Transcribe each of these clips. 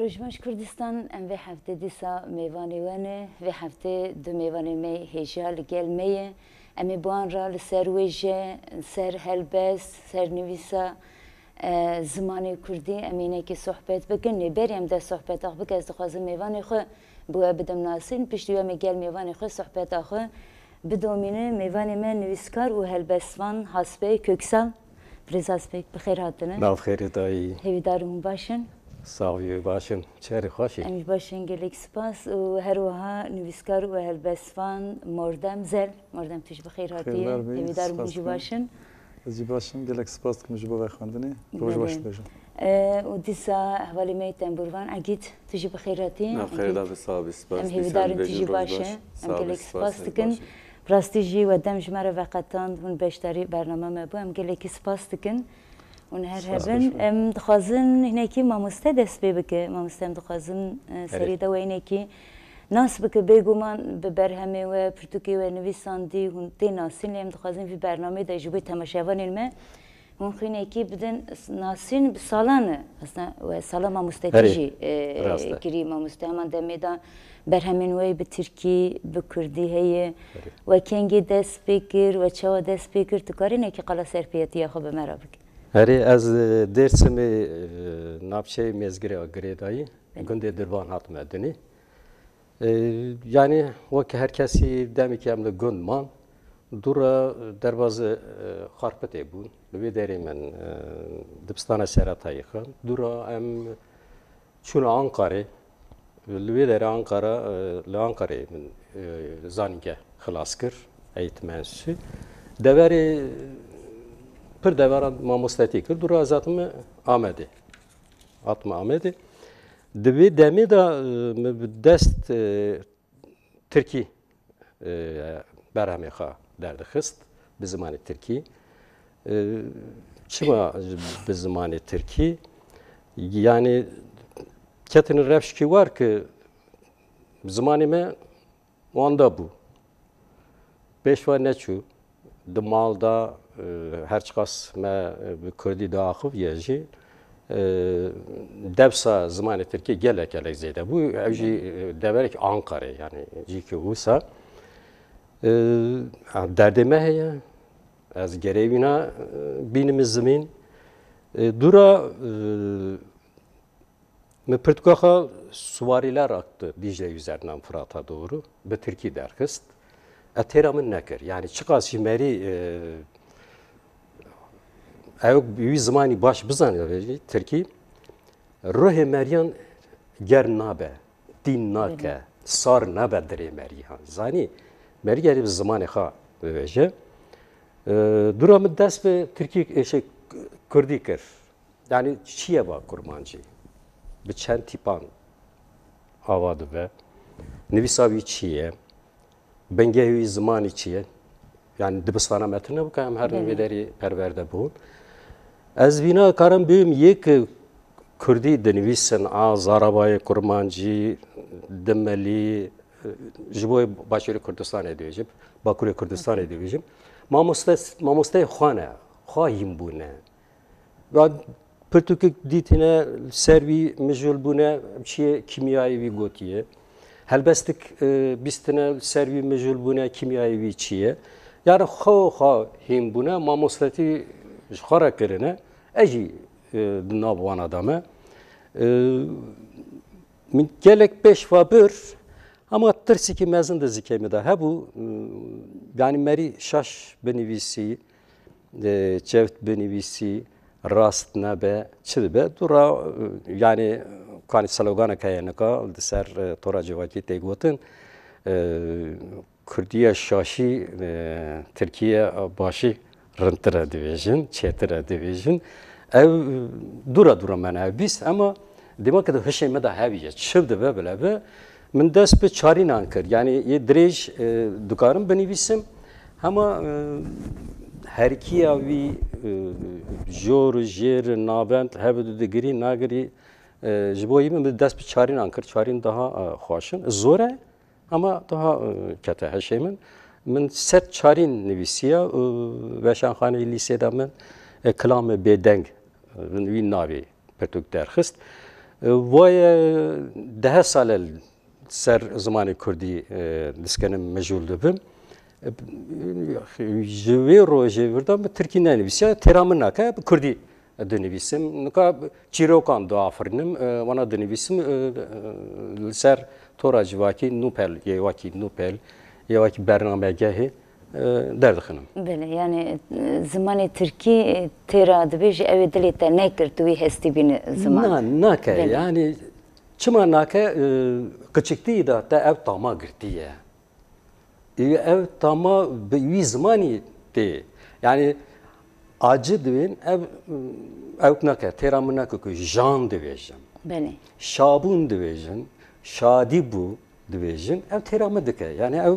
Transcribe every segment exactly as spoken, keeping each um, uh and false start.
Rojbaş Kurdistan, em vê heftê dîsa mêvanê we ne. Vê heftê du mêvanê me hêja li gel me ye. Em ê bi wan re li ser wêje, ser helbest, ser nivîsa, e, zimanê kurdî em ê hinekî sohbet bikin. Lê berî em dest sohbeta xwe bikin, ez dixwazim mêvanê xwe bi we bidim nasîn. Piştî wê em ê gel mêvanê xwe sohbeta xwe bidomînin. Mêvanê me nivîskar û helbestvan Hasbê Köksal. Birêz Hasbê, bi xêr hatine. Nav xêrê dayî. Hêvîdar im hûn baş in. Sax bî, baş im. Çerê xweş î. Em jî baş in, gelek spas. Û her wiha nivîskar û helbestvan Mordem Zel. Mordem, tu jî bi xêr hatî. Xêrdar bî, Hêvîdar im hûn spas jî dikim. Baş in. Ez jî baş im, gelek spas dikim ji bo vexwendinê. Roj baş Belê. Bêjin. E, û dîsa hevalê me yê tembûrvan Egîd, tu jî bi xêr hatî. Na xêr Egîd. Da bi, sax bî, spas. Em hêvîdar in tu jî baş e. Em gelek spas dikin. Rastî jî we dem ji me re veqetand, hûn beşdarî bername me bû. Em gelekî spas dikin. Hûn her hebin. Em dixwazin hinekî mamoste dest pê bike. Mamoste, em dixwazin, e, serî de we hinekî nas bike. Bêguman bi berhemê we, pirtûkê we nivîsandî, hûn tê nasîn, lê em dixwazin vî bernameyê de ji bo temaşevanên me hûn xwînekî bidin nasîn. Bi salan e. Aslında we sala mamostetî jî, e, kirî, mamoste. Heman demê de berhemên we bi tirkî, bi kurdî heye. We kengê dest pê kir, we çawa dest pê kir, tu karî nekî qala serpiyetiya xwe bi me re bike. Erê, ez, e, Dêrsimê, e, navçeyê Mêzgirê a girêdayî, gundê Dirvan hatime dinê. E, yanî wek her kesî demekî em li gund man, dû re derbazê, e, Xarpitê bûn. Li wê derê min, e, dibistana seretayî xwend. Dû re em çûne Ankarê. Li wê derê Ankara, e, li Ankarê min, e, zanînge xilas kir, Eğitim Enstitüsü. Deverê, pir devera mamostetî kir. Dû re ez hatime Amedê. Hatime Amedê. Di vê demê de, e, min bi dest, e, tirkî, e, berhemê xwe derdixist, bi zimanê tirkî. E, çima bi zimanê tirkî? Yanî ketine rewşekî war ki zimanê me wanda bû. Pêş ve neçû. Di mal de, e, her çiqas me, e, bi kurdî diaxiviye jî, e, dewsa zimanê tirkî gelek gelek zêde bû. Ew jî, e, deverek Ankarê, yanî cîkî wisa. E, derdê me heye. Ez gerê wîna, e, bînime zimîn. E, dû re, e, Min pirtûka xwe Süvariler Aktı Dicle Üzerinden Fırat'a Doğru bi tirkî derxist. E, têra min nekir. Yanî çiqas jî merî, e, ew wî zimanî baş bizane, tirkî, ruhê meriyan germ nabe, tîn nake, sar nabe dirê merî. Ha, zanî, merî gerê bi zimanê xwe bibêje. E, dû re min dest bi tirkî, e, şey, kurdî kir. Yanî çi ye va kurmancî? Bi çend tîpan ava dibe? Nivîsa wî çi ye? Bingehê wî zimanî çi ye? Yanî dibistana me tune bû ka em her Belê. Vê derê perwerde bûn. Ez vîna karim bîm yê ki kurdî dinivîsin, a Zarabayê, kurmancî, Dimelî, ji bo Başûrê Kurdistanê dibêjim, Bakurê Kurdistanê dibêjim. Mamoste, mamosteyê xwe ne, xwe hîn bûne. Van pirtûkek dîtine, ser wî mijûl bûne, çiyê kîmyayê wî gotiye. Helbestik, e, bîstine, ser wî mijûl bûne, kîmyayê wî çi ye. Yani xwe xwe hîn bûne, mamostetî ji xwe re kirine. Ez jî, e, di nav wana de me. E, min gelek pêş ve bir, ama tirsikî mezin di zikê min de hebû. E, yani merî şaş binivîsî, e, çewt binivîsî, rast nebe, çi dibe? Dû ra, e, yani, kanî sloganek heye nika, di ser, e, tora civakî tê gotin, e, Kurdiye şaşî, e, Tirkiye başî rindtir e dibêjin, çêtir e dibêjin. Ew, e, dû ra dû ra me ne ev bîst, ema dema ke di hişê me de heviye, çi dibe bile be, min dest bi çarînan kir. Yani yê dirêj, e, dikarim binivîsim. Hema, e, herkiya wî, e, jor, jêr, nabend, hev digirî, nagirî, e, ji bo yî min dest bi çarînan kir. Çarîn daha, e, xweş in. Zor e, hema daha, e, kete hişê min. Min sed çarîn nivîsiya, e, weşanxaneyê lîsê de min, e, Kilamê Bêdeng, e, wî navê pirtûk derxist. E, Waye deh sale ser zimanê kurdî, e, diskenim, meşgûl dibim. E, ji wê rojê vir de min tirkî nenivîsiya, têra min nake bi kurdî dinivîsim. Nika çîrokan diafirinim, e, wana dinivîsim, e, e, li ser tora civakî Nûpel, yê wekî Nûpel, yê wekî bernamegehê, e, derdixinim. Belê, yani, e, zimanê tirkî, e, têra dibêje, ew ê dilê te nekir, tu wî hestî bîne ziman. Na, nake, Belê. Yani, çima nake, e, kiçiktî de te ev tama girtiye. Ê, ev tama bi wî zimanî tê. Yani, acı dibên, ev, ew nake, têra min nake ku jan dibêjin. Belê. Şabûn dibêjin, şadî bû dibêjin, ev têra min dike. Yani, ev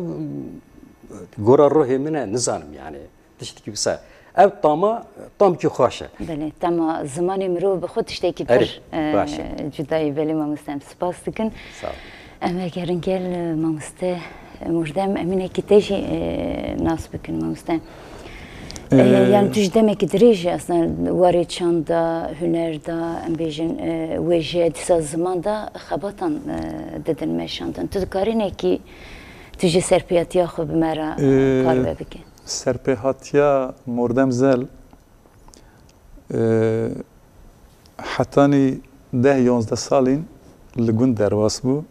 gora ruhê min e, nizanim yani. Tiştekî wisa. Ev tama, tamkî xweş e. Belê, tema zimanê mirov bi xwe tiştekî Erê, pir, e, baş e. Cudayî, belê mamoste, em spas dikin. Sağ ol. Em vegerin gel, e, mamoste, e, Mordem, em hinekî te jî, e, nas bikin, mamoste. E, E, yani tu ji demekî dirêj aslında warê çanda, huner da, em bêjin, e, wêje, dîsa ziman da xebatan, e, didin meşandin. Tu dikarî nekî tu jî serpêhatiya xwe bi me re, e, E, parve bike? Serpêhatiya Mordem Zel, e, hetanî deh yonzdeh salîn li gund derbas bû.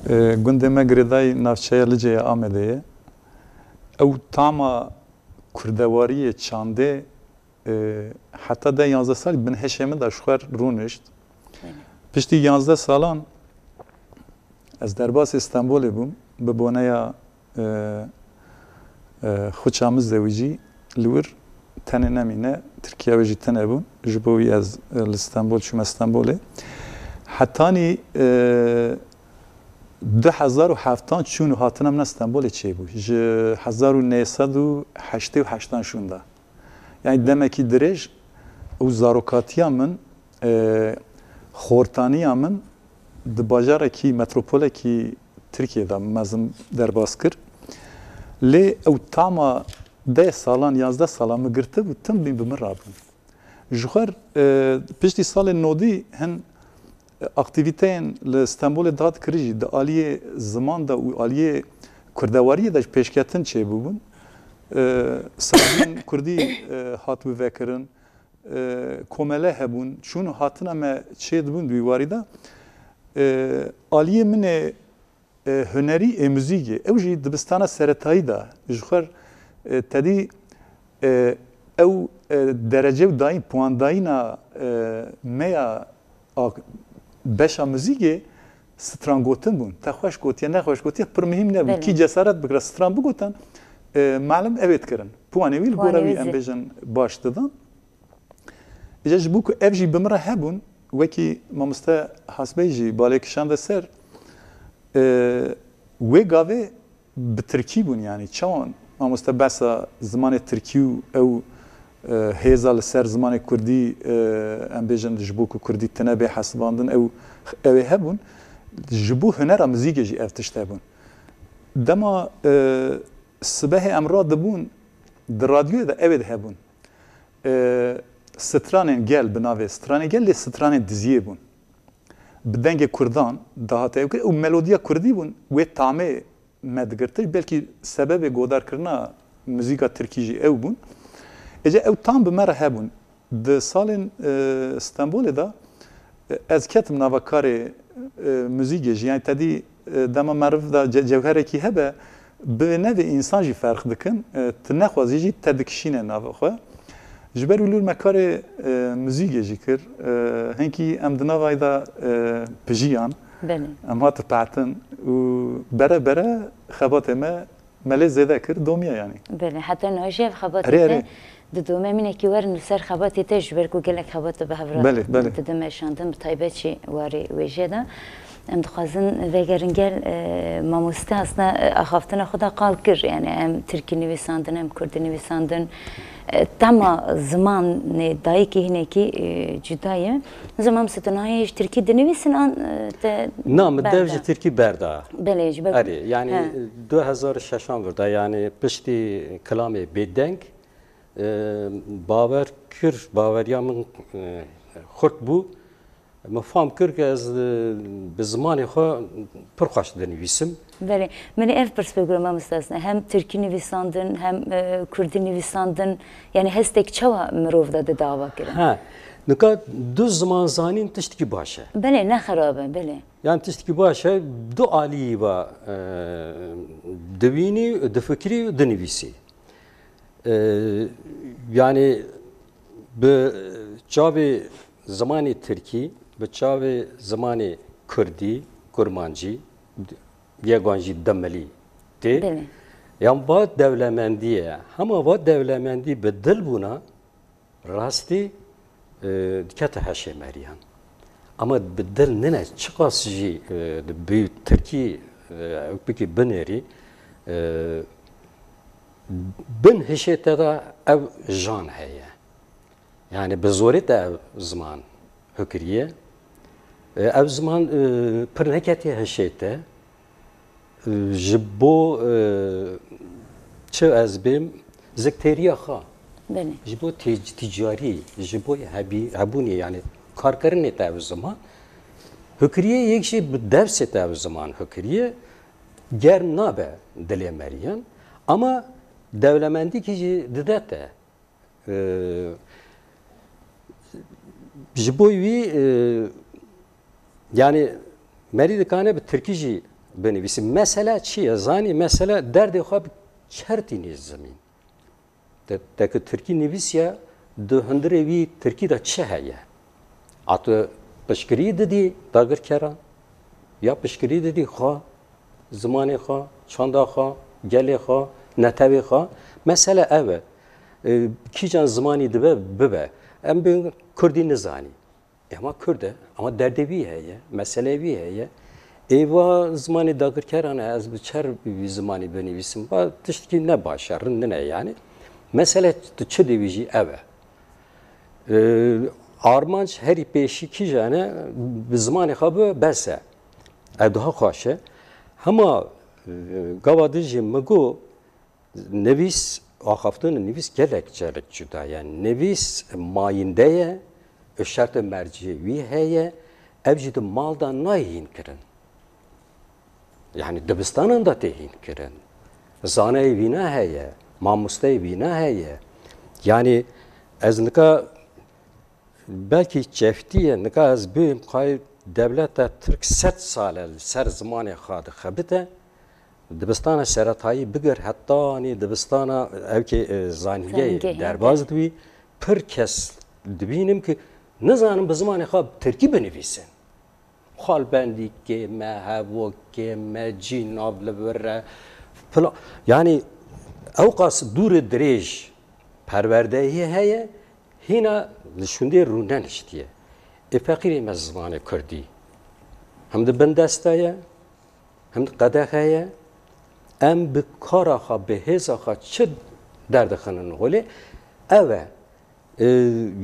E, gundê me girêdayî navçeya Licê ya Amedê ye. Ew tama kurdewariyê çandê, e, heta deh yonzdeh salî bin hişê min de ji xwe rûnişt. Belê. Piştî yonzdeh salan ez derbasê Stenbolê bûm. Bi boneya, e, e, xuça min zewicî li wir tenê nemîne. Tirkiye wê jî tune bûn. Ji bo wî ez, e, li Stenbol çûme Stenbolê. Hetanî, e, du hezar û heftan çûn û hatina min a Stenbolê çêbû. Ji hezar û neh sed û heştê û heştan şûnda. Yani demekî dirêj û zarokatiya min, e, xortaniya min di bajarekî, metropolekî Tirkiyê de mezin derbas kir. Lê ew tama deh salan, yazdeh salan min girtibû, tim bîn bi min rabûn. Ji xwe, e, piştî salên nodî hin aktîvîteyên li Stenbolê dihate kirin jî di aliyê ziman de û aliyê kurdewariyê de ji pêşketin çêbûbûn. E, saziyên kurdî, e, hatibû vekirin, e, komele hebûn, çûn û hatina me çêdibûn di wî warî de. E, aliyê min ê e, hunerî ê muzîkê. Ew jî dibistana seretayî de ji xwe, e, tedî, e, ew, e, derece û dayîn, puandayîna, e, me ya a, beşa muzîkê strangotin bûn. Te xweş gotiye, nexweş gotiye, pir muhîm nebû. Belê. Kî cesaret bikira stran bigotan, e, malim ew ê dikirin. Puanê wî li gora Puanê wî wî em zê- bêjin baş didan. Îca ji bo ku ev jî bi min re hebûn, wekî mamoste Hasbey jî balê kişande ser, e, wê gavê bi tirkî bûn, yanî çawan mamoste behsa zimanê tirkî û ew, e, hêza li ser zimanê kurdî, e, em bêjin ji bo ku kurdî tune bê hesibandin, ew, ew ê hebûn, ji bo hunera muzîkê jî ev tişt hebûn. Dema, e, sibehê em radibûn, di radyoyê de ew ê dihebûn. E, stranên gel bi navê stranê gel lê stranên diziyê bûn. Bi dengê kurdan dihate ew kir û melodiya kurdî bûn, wê tamê me digirtir. Belkî sebebê godarkirina muzîka tirkî jî ew bûn. Êca ew tam bi me re hebûn. Di salên, e, Stenbolê de, e, ez ketim nava karê, e, muzîkê jî. Yani tedî, e, dema meriv de ce-, cewherekî hebe, bi nevê însan jî ferq dikin. E, tu nexwazî jî te dikişîne nava xwe. Ji ber wî lûr me karê, e, muzîkê jî kir. E, hinkî em di navayê de, e, pijiyan. Belê. Em hatin petin û bere bere xebatê me me lê zêde kir, domiya yanî. Belê, heta niha jî ev xebatê Erê, te erê. didome. Mînekî werin li ser xebatê te, ji ber ku gelek xebat tu bi hev re Belê, belê. didin meşandin, bi taybet jî warê wêjê de. Em dixwazin vegerin gel, e, mamoste aslında, e, axaftina xwe de qal kir. Yani em tirkî nivîsandin, em kurdî nivîsandin. E, tema zimanê dayikê hinekî, e, cuda ye. Ziman, tu niha ji tirkî dinivîsin an, e, te Na, min dev berda? ji tirkî berda. Belê, ji ber Erê, yani He. du hezar û şeşan vir de, yani piştî kilamê bêdeng, e, bawer kir, baweriya min, e, xurt bû. Min fam kir ke ez, e, bi zimanê xwe pir xweş dinivîsim. Belê, min ê ev pirs bikir, mamoste Hesen. Hem tirkî nivîsandin, hem, e, kurdî nivîsandin. Yani hestek çawa mirov de dide avakirin? Ha, nika du ziman zanîn tiştekî baş e. Belê, ne xerab e, belê. Yani tiştekî baş e, du aliyî va, e, divînî, difikirî, dinivîsî. E, yani bi çavê zimanê tirkî, bi çavê zimanê kurdî, kurmancî, yegan jî demilî tê. Belê. Yan va dewlemendî ye. Hema va dewlemendî bi dil bûna, rastî, e, dikete heşê meriyan. Ama bi dil nine, çiqas jî, e, bi tirkî, e, ew bikî binêrî, e, bin hişê te de ev jan heye. Yani bi zorê te ev ziman hikiriye. E, ev ziman, e, pir neketiye hişê te. E, ji bo, e, çi ez bêm, ziktêriya xwe. Belê. Ji bo tê-, tîcarî, ji bo hebî-, hebûnê, yani karkirinê te ev ziman hikiriye, yek jî bi dersê te ev ziman hikiriye, germ nabe dilê meriyan. Ama dewlemendîkî jî dide te. Ee, ji bo wî, e, yani merî dikane bi tirkî jî binivîsî. Mesele çi ye? Zanî, mesele derdê xwe bi çer tînî zimîn. Te, te ku tirkî nivîsiye, di hundirê wî tirkî de çi heye? A tu piştgirî didî dagirkeran? Ya piştgirî didî xwe, zimanê xwe, çanda xwe, gelê xwe, netewê xwe? Mesele ev e. E, kîjan zimanî dibe, bibe. Em bên kurdî nizanî. Ema kurd e, ama derdê wî heye, meseleyê wî heye. Ê va zimanê dagirkeran e, ez bi çer wî zimanî binivîsim? Va tiştekî ne baş e, rind nine yani. Mesele tu çi divîjî ev e. Ee, armanc herî pêşî kîjan e, bi zimanê xwe bibe, bes e. Ev daha xweş e. Hema, e, gava din jî min got, nivîs, axaftin û nivîs gelek, gelek cuda ye. Nivîs mayînde ye, şert û mercê wî heye, ev jî di mal de nayê hînkirin. Yani dibistanan de tê hînkirin. Zanayê vîna heye, mamosteyê vîna heye. Yani ez nika belkî çeftî ye, nika ez bêm qayîl dewleta Tirk sed sal e li ser zimanê xwe dixebite. Dibistana seretayî bigir hetanî dibistana evkê, e, zanîngehê. Zanîngehê, derbas dibî. Pir kes dibînim ki nizanin bi zimanê xwe tirkî binivîsin. Xalbendîkê me, hevokê me, cî nav li vir e. Fila-, yani ewqas dûr û dirêj perwerdeyê heye, hîna li şûndê rûneniştiye. Ê feqîrê me zimanê kurdî hem di bin dest de ye, hem di qedexe ye. Em bi kara xwe, bi hêza xwe çi derdixinin holê? Ev e. E,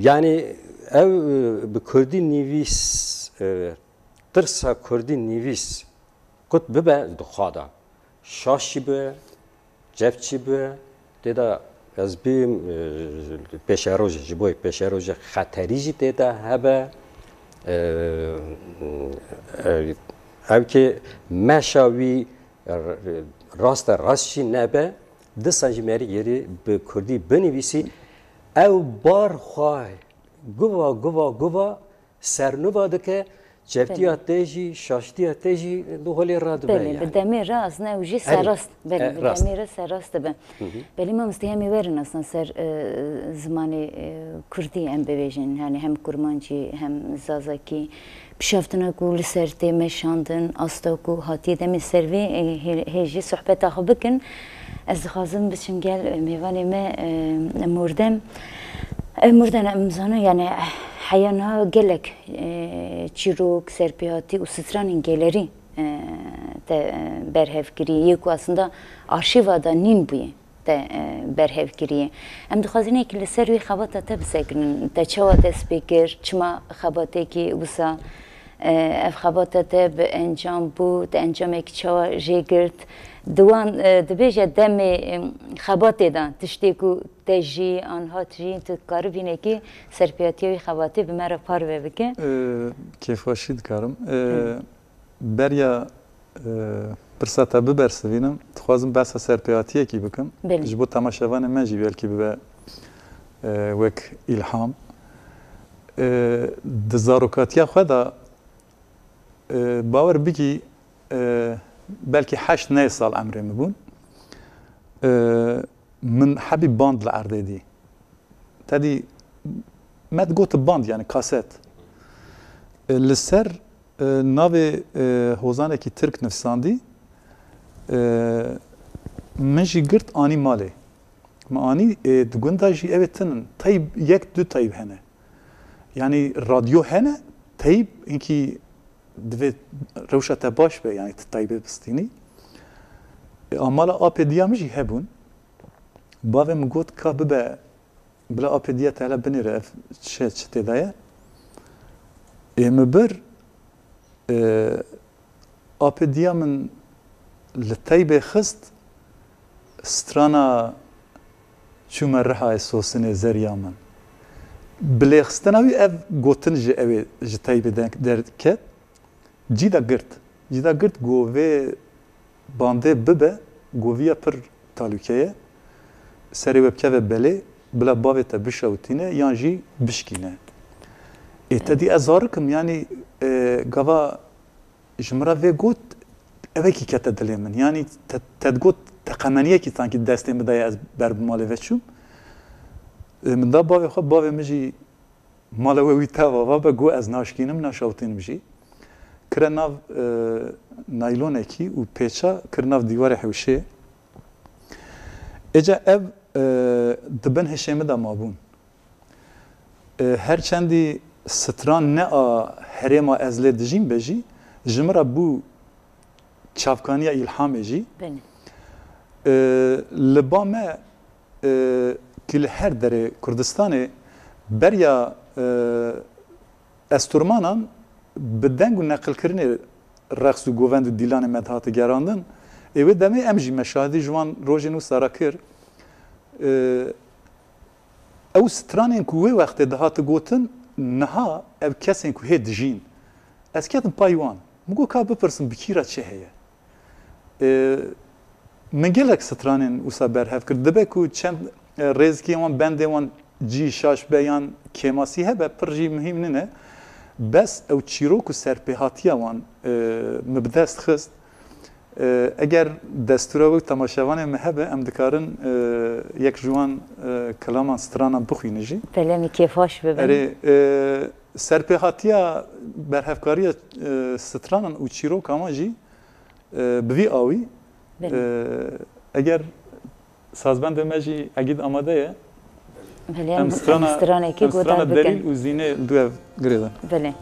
yani ev, e, bi kurdî nivîs, e, tirsa kurdî nivîs qut bibe di xwe de. Şaş jî bibe, cef jî bibe, tê de ez bêm, e, pêşerojê, ji bo yê pêşerojê xeterî jî tê de hebe. E, e, ev ki meşa wî r-, rast e, rast jî nebe, disa jî merî gerî bi kurdî binivîsî, ew bar xwe guva, guva, guva sernûva dike, çeftiya Belê. te jî, şaştiya te jî li holê radibe Belê, yani. Bi demê re azne ew jî Erê. serast, belê, E, bi rast. demê re serast dibe. Hı hı. Belê, mamoste, em ê werin aslında ser, e, zimanê, e, kurdî em bibêjin. Yani hem kurmancî, hem zazakî. Pişaftina ku li ser tê meşandin, asta ku hatiye demê ser vê, e, hê-, hê jî sohbeta xwe bikin. Ez dixwazim biçim gel, e, mêvanê me, e, Mordem. E, Mordem, em zanin, yani, heya niha gelek, e, çîrok, serpêhatî û stranên gelerî, e, te, e, berhev kirî, yê ku aslında arşîva de nîn bûye, te, e, berhev kirî. Em dixwazin êkî li ser wî xebata te bisekinin. Te çawa dest pê kir? Çima xebatekî wisa E, ev xebata te bi encam bû, te encamekî çawa jê girt? Di wan, e, dibêje demê, e, xebatê de tiştê ku te jî an hat jî, tu dikarî vînekî serpêhatiya wî xebatê bi me re parve bike? E, kêfxweşî dikarim. E, Hı. Beriya, e, pirsa te bibersivînim, dixwazim behsa serpêhatiyekî bikim. Belê. Ji bo temaşevanê me jî belkî bibe, e, wek îlham. E, di zarokatiya xwe de, e, bawer bikî, e, belkî heşt neh sal emrê min bûn. E, min hebî band li erdê dî. Tedî me digot band, yani kaset. E, li ser, e, navê, e, hozanekî Tirk nivîsandî, e, min jî girt anî malê. Me anî, e, di gunda jî ew ê tinin. Teyb yek du teyb hene. Yani radyo hene, teyb hinkî divê rewşa te baş be, yani tu teybê bistînî. E, a mala apê diya min jî hebûn. Bavê min got, ka bibe, bila apê diya te hele binêre, ev çi, çi tê de ye? Ê min bir, e, apê diya min li teybê xist, strana çûme rihayê sosinê zeriya min. Bi lêxistina wî ev gotin ji ew ê, ji teybê de derket. Cî de girt. Cî de girt, got vê bandê bibe, got viya pir talûke ye. Serê we bikeve belê, bila bavê te bişewitîne yan jî bişkîne. Ê te dî ez zarik im, yanî, e, gava ji min re vê got, ewekî kete dilê min. Yanî te, te digot, teqemeniyekî sankî destê min de ye, ez ber bi malê ve çûm. E, min da bavê xwe, bavê min jî mala we wî teva va be, got ez naşkînim, naşewtînim jî. Kire nav, e, naylonekî û pêça kir nav dîwarê hewşê. Êca ev, e, di bin hişê min de mabûn. E, her çendî stran ne a herêma ez lê dijîm be jî, ji min re bû çavkaniya îlhamê jî. Belê. E, li ba me, e, ki li her derê Kurdistanê beriya, e, esturmanan bi deng û neqilkirinê reqs û govend û dîlanê me dihate gerandin. Ê wê demê em jî me şahidî ji wan rojên wisa re kir. E, Ew stranên ku wê wextê dihate gotin, niha ev kesên ku hê dijîn. Ez ketim pay wan. Min got, ka bipirsim bi kî re çi heye? E, min gelek stranên wisa berhev kir. Dibe ku çend, e, rêzikê wan, bendê wan cî şaş be yan kêmasî hebe, pir jî muhîm nine. Bes ew çîrok û serpêhatiya wan, e, min bi dest xist. E, eger destûra we û temaşevanê me hebe, em dikarin, e, yek ji wan, e, kilaman, stranan bixwînin jî. Belê, em ê kêfxweş bibin. Erê, e, serpêhatiya berhevkariya, e, stranan û çîroka wan jî, e, bi vî awî, Belê. e, eger sazbendê me jî Egîd amade ye, Belê, em em, em strana, stranekî em guhdar strana bikin. Delîl û Zînê li dû ev girêdin. Belê.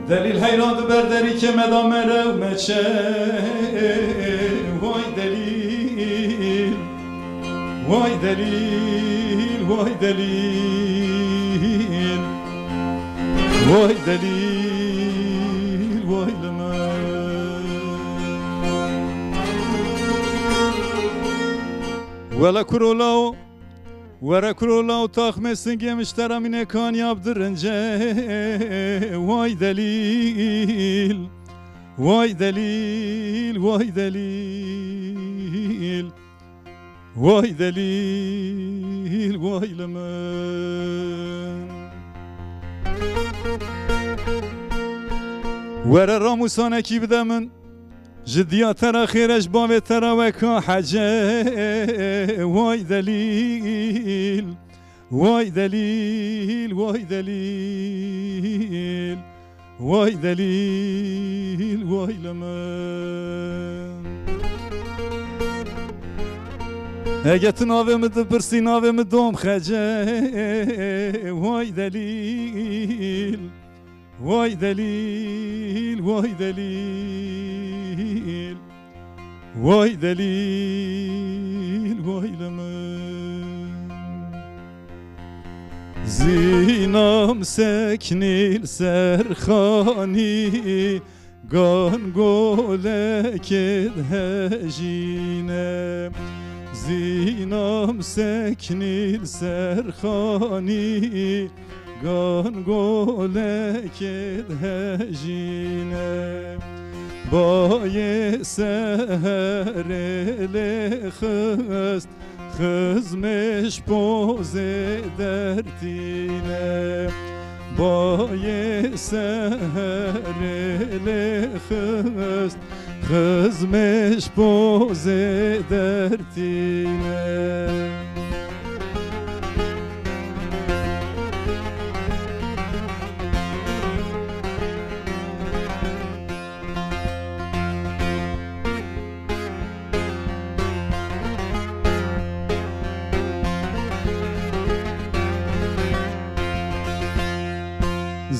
Delîl heyran di ber derî kê me da mere û meçe. Way delîl, way delîl, way delîl, way delîl, way li me. Wele kuro law, were kuro law, taxmê singê min ji te re mînê kaniyab dirince. Way delîl, way delîl, way delîl, way delîl, way li min. Were ramûsanekî bide min, Ji diya te re xêr e, ji bavê te re weka hece. Way delîl, way delîl, way delîl, way delîl, way li min. Hege tu navê min dipirsî, navê min dom xece. Way delîl. Way delîl, way delîl, way delîl, way li min. Zînam seknîl serxanî, gan golekê dihejîne. Zînam seknîl serxanî, gan golekê dihejîne. Bayê seherê lê xist, xizmê ji pozê dertîne. Bayê seherê lê xist, xizmê ji pozê dertîne.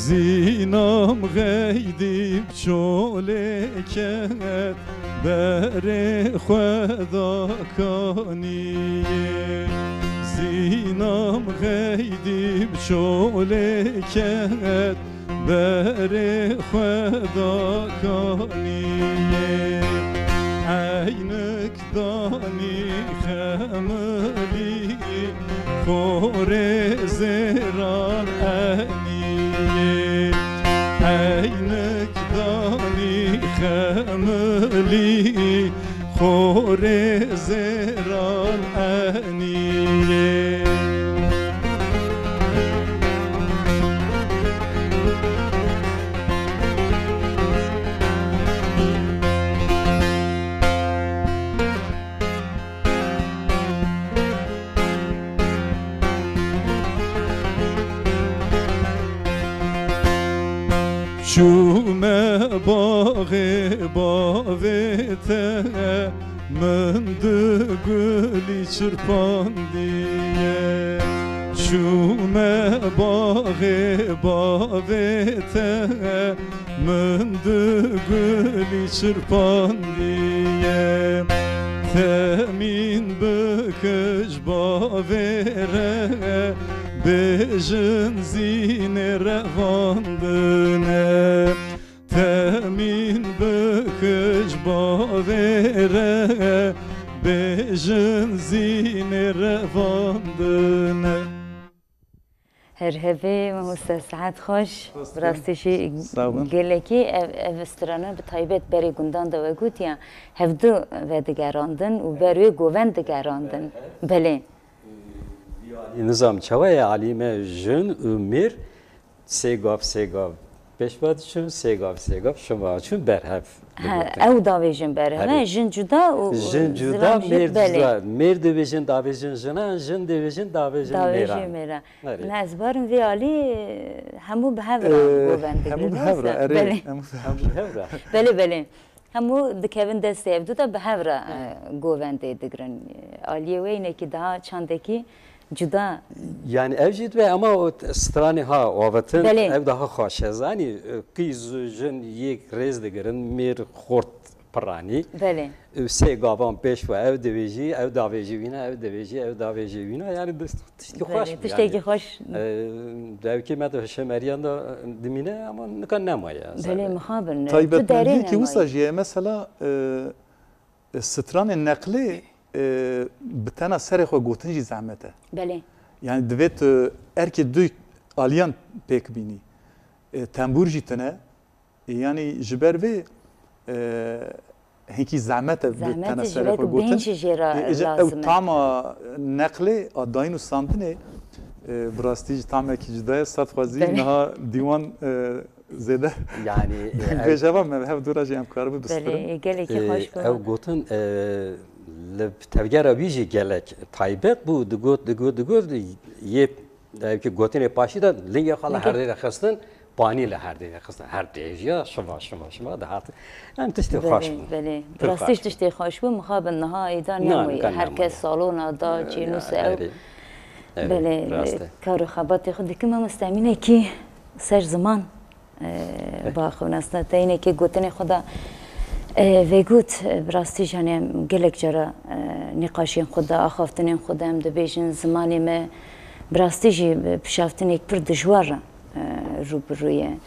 Zînam xeydî bi çolê ket, berê xwe da kaniyê. Zînam xeydî bi çolê ket, berê xwe da kaniyê. Eynik danî xemilî, xorê zêran eniyê. Eynik danî xemilî, xorê zêran eniyê. Çûme baxê bavê te, min du gulî çirpandiye. Çûme baxê bavê te, min du gulî çirpandiye. Temîn bikij bavê re, bêjin zînê revandine. Temîn bikij bavê re, bêjin zînê revandine. Her hevê, mamoste, saet xweş. Bi rastî jî gelekî ev, ev strana bi taybet berê gundan de we gotiya, hevdu vedigerandin û ber wê govend digerandin. Belê. Nizam çawa ye, alî me jin û mêr sê gav, sê gav pêş ve diçûn, sê gav, sê gav şima çûn berhev. He, ew davêjin berhev e, jin cuda û, û jin cuda, zilam jî, mêr cuda. Mêr dibêjin, davêjin jinan, jin dibêjin, davêjin mêran. Davêjin mêran. Erê. Ne, ez barim vê alî hemû bi hev re govend digrin. Hemû bi hev re, erê, hemû bi hev re. Belê, belê. Hemû dikevin destê hevdu de bi hev re, e, govendê digrin. Aliyê wê yinekî daha çandekî cuda. Yani ev jî dibe, ama o t-, stranê ha avêtin, belê, ev daha xweş e. Zanî, e, qîz û jin yek rêz digirin, mêr xort piranî. Belê. Û sê gavan pêş ve ev divêjî, ew davêjî wîna, ew divêjî, ew davêjî wîna. Yani bi-, tiştekî xweş bû, tiştekî yani xweş. E, devkê me de hişemeriyan de dimîne, ama nika nemaye. Belê, mixabin. Taybetmendiyekî wisa jî ye. Mesela, e, stranên neqlê, e, bi tena serê xwe gotin jî zehmet e. Belê. Yani divê tu erkê du aliyan pêk bînî. E, tembûr jî tune. Yanî ji ber vê, e, hinkî zehmet e bi tena serê xwe gotin. Zehmet e, ji ber ku bêhn jî jê re lazim e. Ê, ê, ew tama neqlê a dayîn û standinê, e, bi rastî jî tamekî cuda ye, sed xwezî. Belê. Niha dîwan, e, Zêde. Yani, e, bêjava me hev dû re jî em karibû bispirin. Belê, gelekî, e, xweş bû. Ew gotin, e, li tevgera wî jî gelek taybet bû, digot, digot, digot, yê, e, ki gotinê paşî de lingê xwe li her dê de xistin, panî li her dê de xistin. Her dê jî ya şiva, şiva, şiva dihat. Em tiştê xweş bû. Belê, belê. Bi rastî jî tiştê xweş bû, mixabin niha êda nemaye. Her kes salona da, çênûs ew. Belê, kar û xebatê xwe dikim, mamoste Emînekî ser ziman. E, ba xwe nasna te yinekê gotinê xwe de, e, vegot, e, bi rastî jî, hani, em gelek cara, e, nîqaşên xwe de, axaftinên xwe de em dibêjin, zimanê me bi rastî jî bi pişaftinek pir dijwar, e, rû bi rû ye.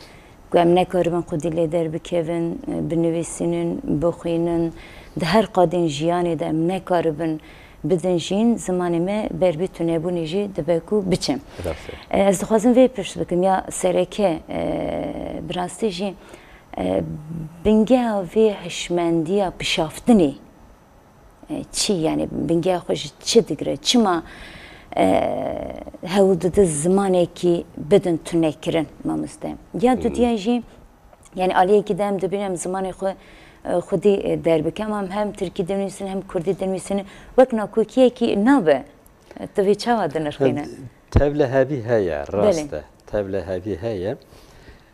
Ku em nekaribin xwedî lê derbikevin, e, binivîsînin, bixwînin, di her qadên jiyanê de em nekaribin bidin jîn, zimanê me ber vî tunebûnê jî dibe ku biçe. Rast e. E, ez dixwazim vê pirs bikim, ya sereke, e, bi rastî jî, e, bingeha vê hişmendiya pişaftinê, e, çi, yani bingeha xwe ji çi digire? Çima, e, hewl dide zimanekî bidin tunekirin, mamoste? Ya dudiya jî, yani aliyekî de em dibînin em zimanê xwe, e, xwedî, e, derbikevin, em hem tirkî dinivîsin hem kurdî dinivîsin, wek nakokiyekî nabe. Tu vê çawa dinirxîne? Tevlihevî heye, rast e. Tevlihevî heye.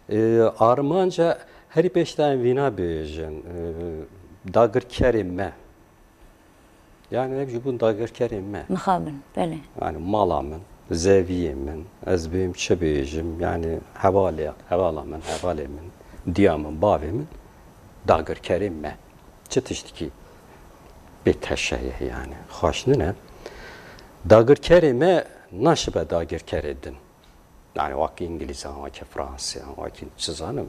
E, armanca herî pêş de em vîna bêjin, e, dagirkerê me. Yani ev jî bûn dagirkerê me. Mixabin, belê. Yani mala min, zeviyê min, ez bêm çi bêjim, yani hevalê, hevala min, hevalê min, diya min, bavê min, dagirkerê me. Çi tiştikî bê teşe ye yani. Xweş nine. Dagirkerê me naşibe dagirkerê din. Yani wekî Îngilîzan, wekî Fransîyan, wekî çi zanim.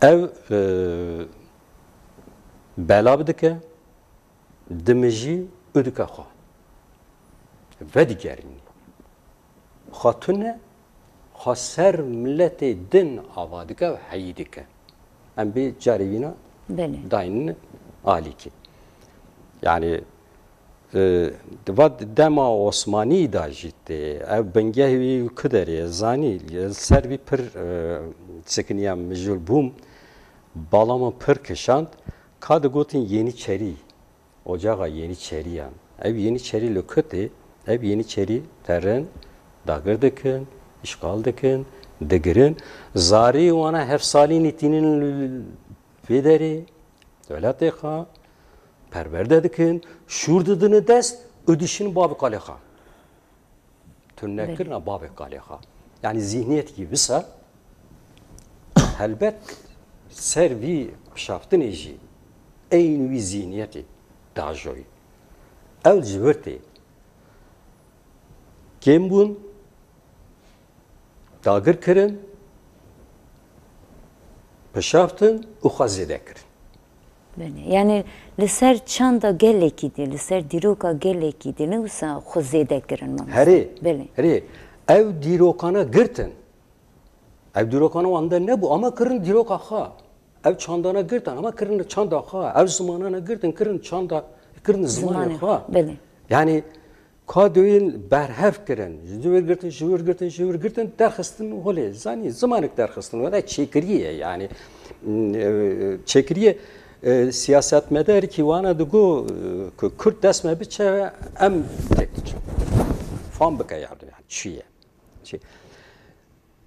Ew, e, bela bidike, dimijî û dike xwe. Vedigerînî. Xwe tune, xwe ser miletê din ava dike û heyî dike. Em bê carê wîna daynin alîkî. Yani, e, va dema Osmanî da jî tê, ev bingehê wî ku derê, ez zanî, li ser vî pir, e, çikiniya mijûl bûm, bala min pir kişand, ka digotin Yeniçeri. Ocaxa Yeniçeriyan. Ev Yeniçeri li ku tê? Ev Yeniçeri terin, dagir dikin, îşxal dikin, digirin. Zarî wana hefsalînî tînin li vê derê, welatê xwe, perwerde dikin, şûr didine dest û dişin bavê kalê xwe. Tunekirina bavê kalê xwe. Yani zîhniyetekî wisa helbet ser vî pişaftinê jî eyn wî zîhniyetê dajoyî. Ew ji vir tê. Kêm bûn, dagir kirin, pişaftin û xwe zêde kirin. Belê. Yani li ser çanda gelekî dî, li ser dîroka gelekî dî, ne wisa xwe zêde kirin, mamoste? Herê. Belê. Herê. Ew dîrokana girtin. Ev dîrokana wan de nebû, ama kirin dîroka xwe. Ev çandana girtin, ama kirin çanda xwe. Ev zimanana girtin, kirin çanda, kirin zimanê xwe. Belê. Yani Ka duyên berhev kirin, ji wir girtin, ji wir girtin, ji wir girtin, derxistin holê. Zanî, zimanek derxistin holê, çêkiriyê ye, yani, e, çêkiriyê, e, siyasetmedar ki wana digo, e, ku Kurd dest me biçe, em têk diçin. Fam bike yardım, yani, çi ye? Çi?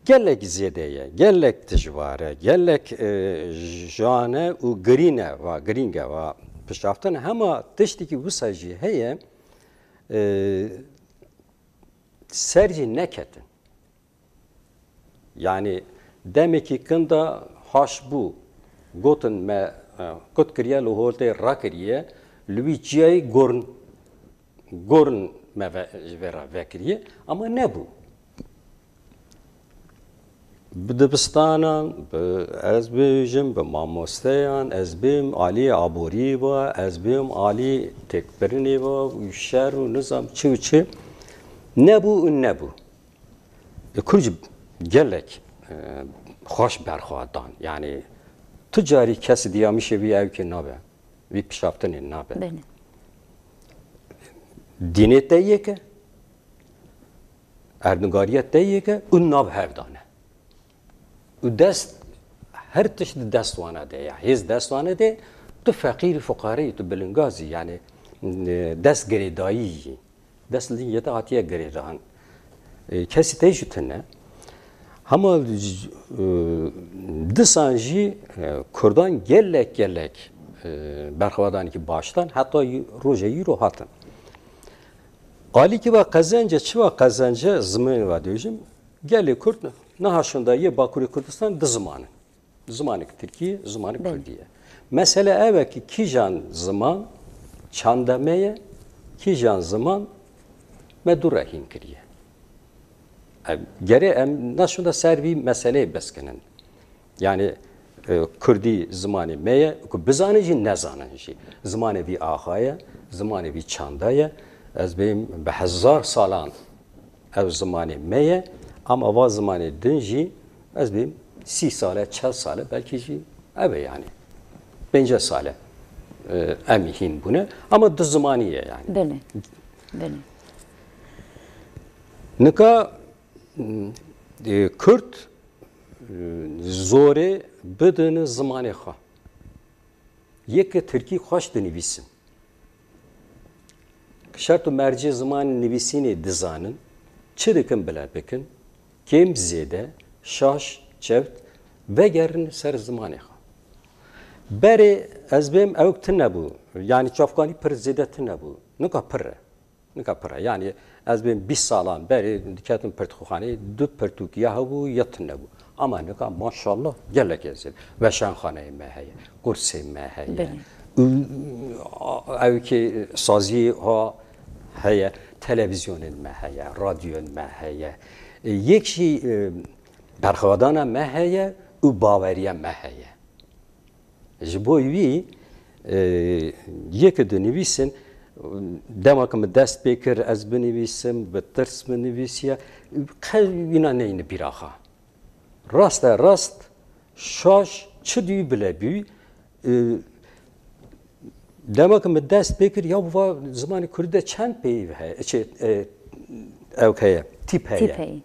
Gelek zêde ye, gelek dijwar e, gelek, e, jane û girîn e, va, girîng e, va, piştaftin. Hema tiştekî wisa jî heye, e, ser jî neketin. Yani demekî kin de haş bû, gotin me, e, kut kiriye, li holtê rakiriye, li wî çiyayî gorn, gorn me ve, ji vê re vekiriye, ama nebû. Bi dibistanan, bi, ez bêjim, bi mamosteyan, ez bêm alî aborî ve, ez bêm alî têkbirinê ve, û şer û nizam çi û çi. Nebû û nebû. E, Kurd jî gelek, e, xweş berxwe dan. Yani, tu carî kes diya mişê vî ewkê nabe. Vî pişaftinê nabe. Belê. Dînê te yek e, erdnîgariya te yek e û nav hev dane. Û dest Her tişt di dest wana de ya. Hêz dest wana de, tu feqîrî, fuqareyî, tu bilingazî, yani, e, dest girêdayî yî. Dest li yê te hatiye girêdan. E, kesî te jî tune. Hema, e, disan jî, e, Kurdan gelek gelek, e, berxwedanekî baştan, heta y-, roja îro hatin. Alîkî va qezence, çi va qezence, zimanê va dibêjim, gelê Kurd niha şinda yê Bakurê Kurdistan di ziman in. Zimanek Tirkî, zimanek Belê. Kurdî ye. Mesele ev e ki kîjan ziman çanda me ye, kîjan ziman me dû re hîn kiriye. Em, gerê em naşinda ser vî meseleyê beskinin. Yani, e, Kurdî zimanê me ye, ku bizanin jî, nezanin jî. Zimanê vî axa ye, zimanê vî çanda ye. Ez bêm bi hezar salan ev zimanê me ye, ama va zimanê din jî, ez bêm sî sale, çel sale, belkî jî ev e yani. Pênceh sale, e, em hîn bûne, ama du zimanî ye yani. Belê. Belê. Nika, e, Kurd, e, zorê bidin zimanê xwe. Yek Tirkî xweş dinivîsin. Şert û mercê zimanê nivîsînê dizanin, çi dikin bile bikin, kêm zêde, şaş, çewt, vegerin ser zimanê xwe. Berê ez bêm ewk tune bû, yani çavkanî pir zêde tune bû, nika pir e. Nika pir e. Yani ez bêm bîst salan berê diketim pirtûkxaneyê, du pirtûk ya hebû ya tune bû. Ama nika maşallah gelek ez ê. Weşanxaneyê me heye, qursê me heye. Belê. Û, a, ew ki saziyê ha heye, televîzyonên me heye, radyoyên me heye. E, yek jî, e, berxwedana me heye û baweriya me heye. Ji bo wî, e, yê ku dinivîsin, dema ku min dest pê kir, ez binivîsim, bi tirs min nivîsiye, qe wîna neyne bîra xwe. Rast e, rast, şaş, çi dî bile bî, e, dema ku min dest pê kir, ya va zimanê kurdî de çend peyv heye, çi, e, ew heye, tîp heye. Tîp heye.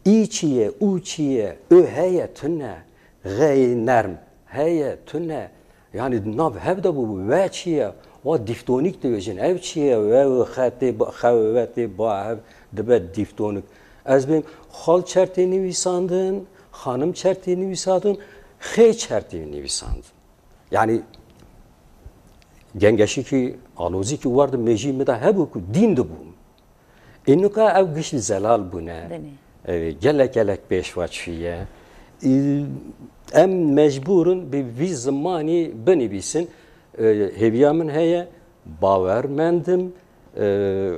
Î çi ye, û çi ye, û heye, tune, xeyê nerm heye, tune. Yani di nav hev de bû, we çi ye, wa dîftonîk dibêjin, ev çi ye, we, we, xe tê ba, xe, we tê ba hev dibe dîftonik. Ez bêm xal çertê nivîsandin, xanim çertê nivîsandin, xê çertê nivîsandin. Yani gengeşîkî, alozîkî war di mêjî min de hebû ku dîn dibûm. Ê nika ew gişt zelal bûne. Belê. E, gelek gelek pêş ve çûye. E, em mecbûr in bi vî zimanî binivîsin. E, hêviya min heye, bawer mendim. E,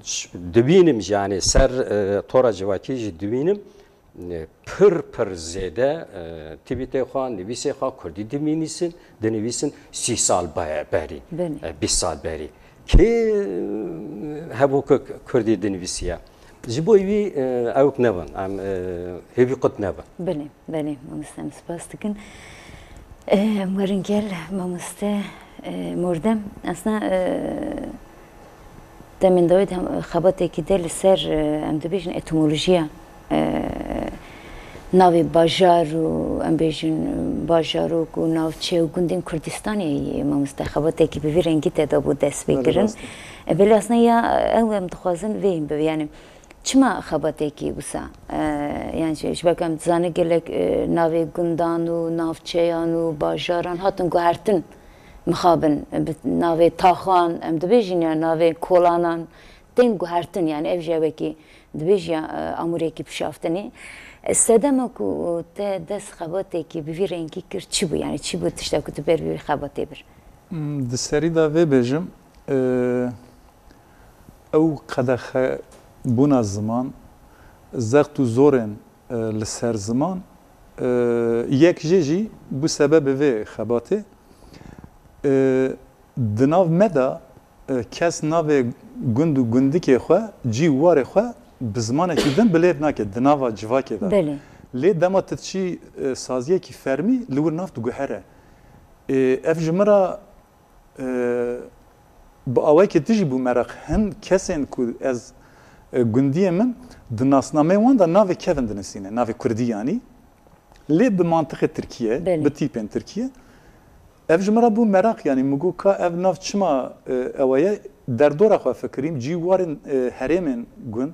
ş-, dibînim jî, yani ser, e, tora civakî jî dibînim. E, pir, pir zêde, e, twîtê xwe, nivîsê xwe kurdî dinivîsin, dinivîsin sî sal be-, berî, Belê. e, bîst sal berî. Kê, e, hebû ku kurdî dinivîsiye? Ji bo wî, e, ewk nebin, em, e, hêvî qut nebin. Belê, belê, mamoste, em spas dikin. E, em werin gel, mamoste, e, Mordem. Aslında, e, demên dawî de em xebatekî de li ser, e, em dibêjin etimolojiya, e, navê bajar û em bêjin bajarok û navçe û gundên Kurdistanê yê mamoste xebatekî bi vî rengî te de bû dest pê Belê, kirin. rast e. E, belê aslında ya ew em dixwazin vê hîn bibe. Yani çima xebatekî wisa? E, yani ji, ji ber ku em dizanin gelek, e, navê gundan û navçeyan û bajaran hatin guhertin. Mixabin, bi navê taxan, em dibêjin ya navê kolanan, tên guhertin, yani ev jî wekî dibêjî ya, e, amûrekî pişaftinê. E, sedema ku te dest xebatekî bi vî rengî kir, çi bû? Yani çi bû tişta ku tu ber bi vî xebatê bir? Hmm, di serî de vê bêjim, e, ew qedexebûna ziman, zext û zorên, e, li ser ziman, e, yek jê jî bû sebebê vê xebatê. E, di nav me de, e, kes navê gund û gundikê xwe, cî û warê xwe bi zimanekî din bi lêv nake, di nava civakê de. Belê. Lê dema tu diçî, e, saziyekî fermî, li wir nav diguhere. E, ev ji min re, e, bi awayekî dijî bû meraq. Hin kesên ku ez, e, gundiyê min di nasnameyê wan de navê kevin dinivîsîne, navê kurdî yanî. Lê bi mantiqê Tirkiye, Belê. bi tîpên Tirkiye, ev ji min re bû meraq, yanî min got, ka ev nav çima, e, ew ye? Derdora xwe fikirîm, cî warên, e, herêmên gund.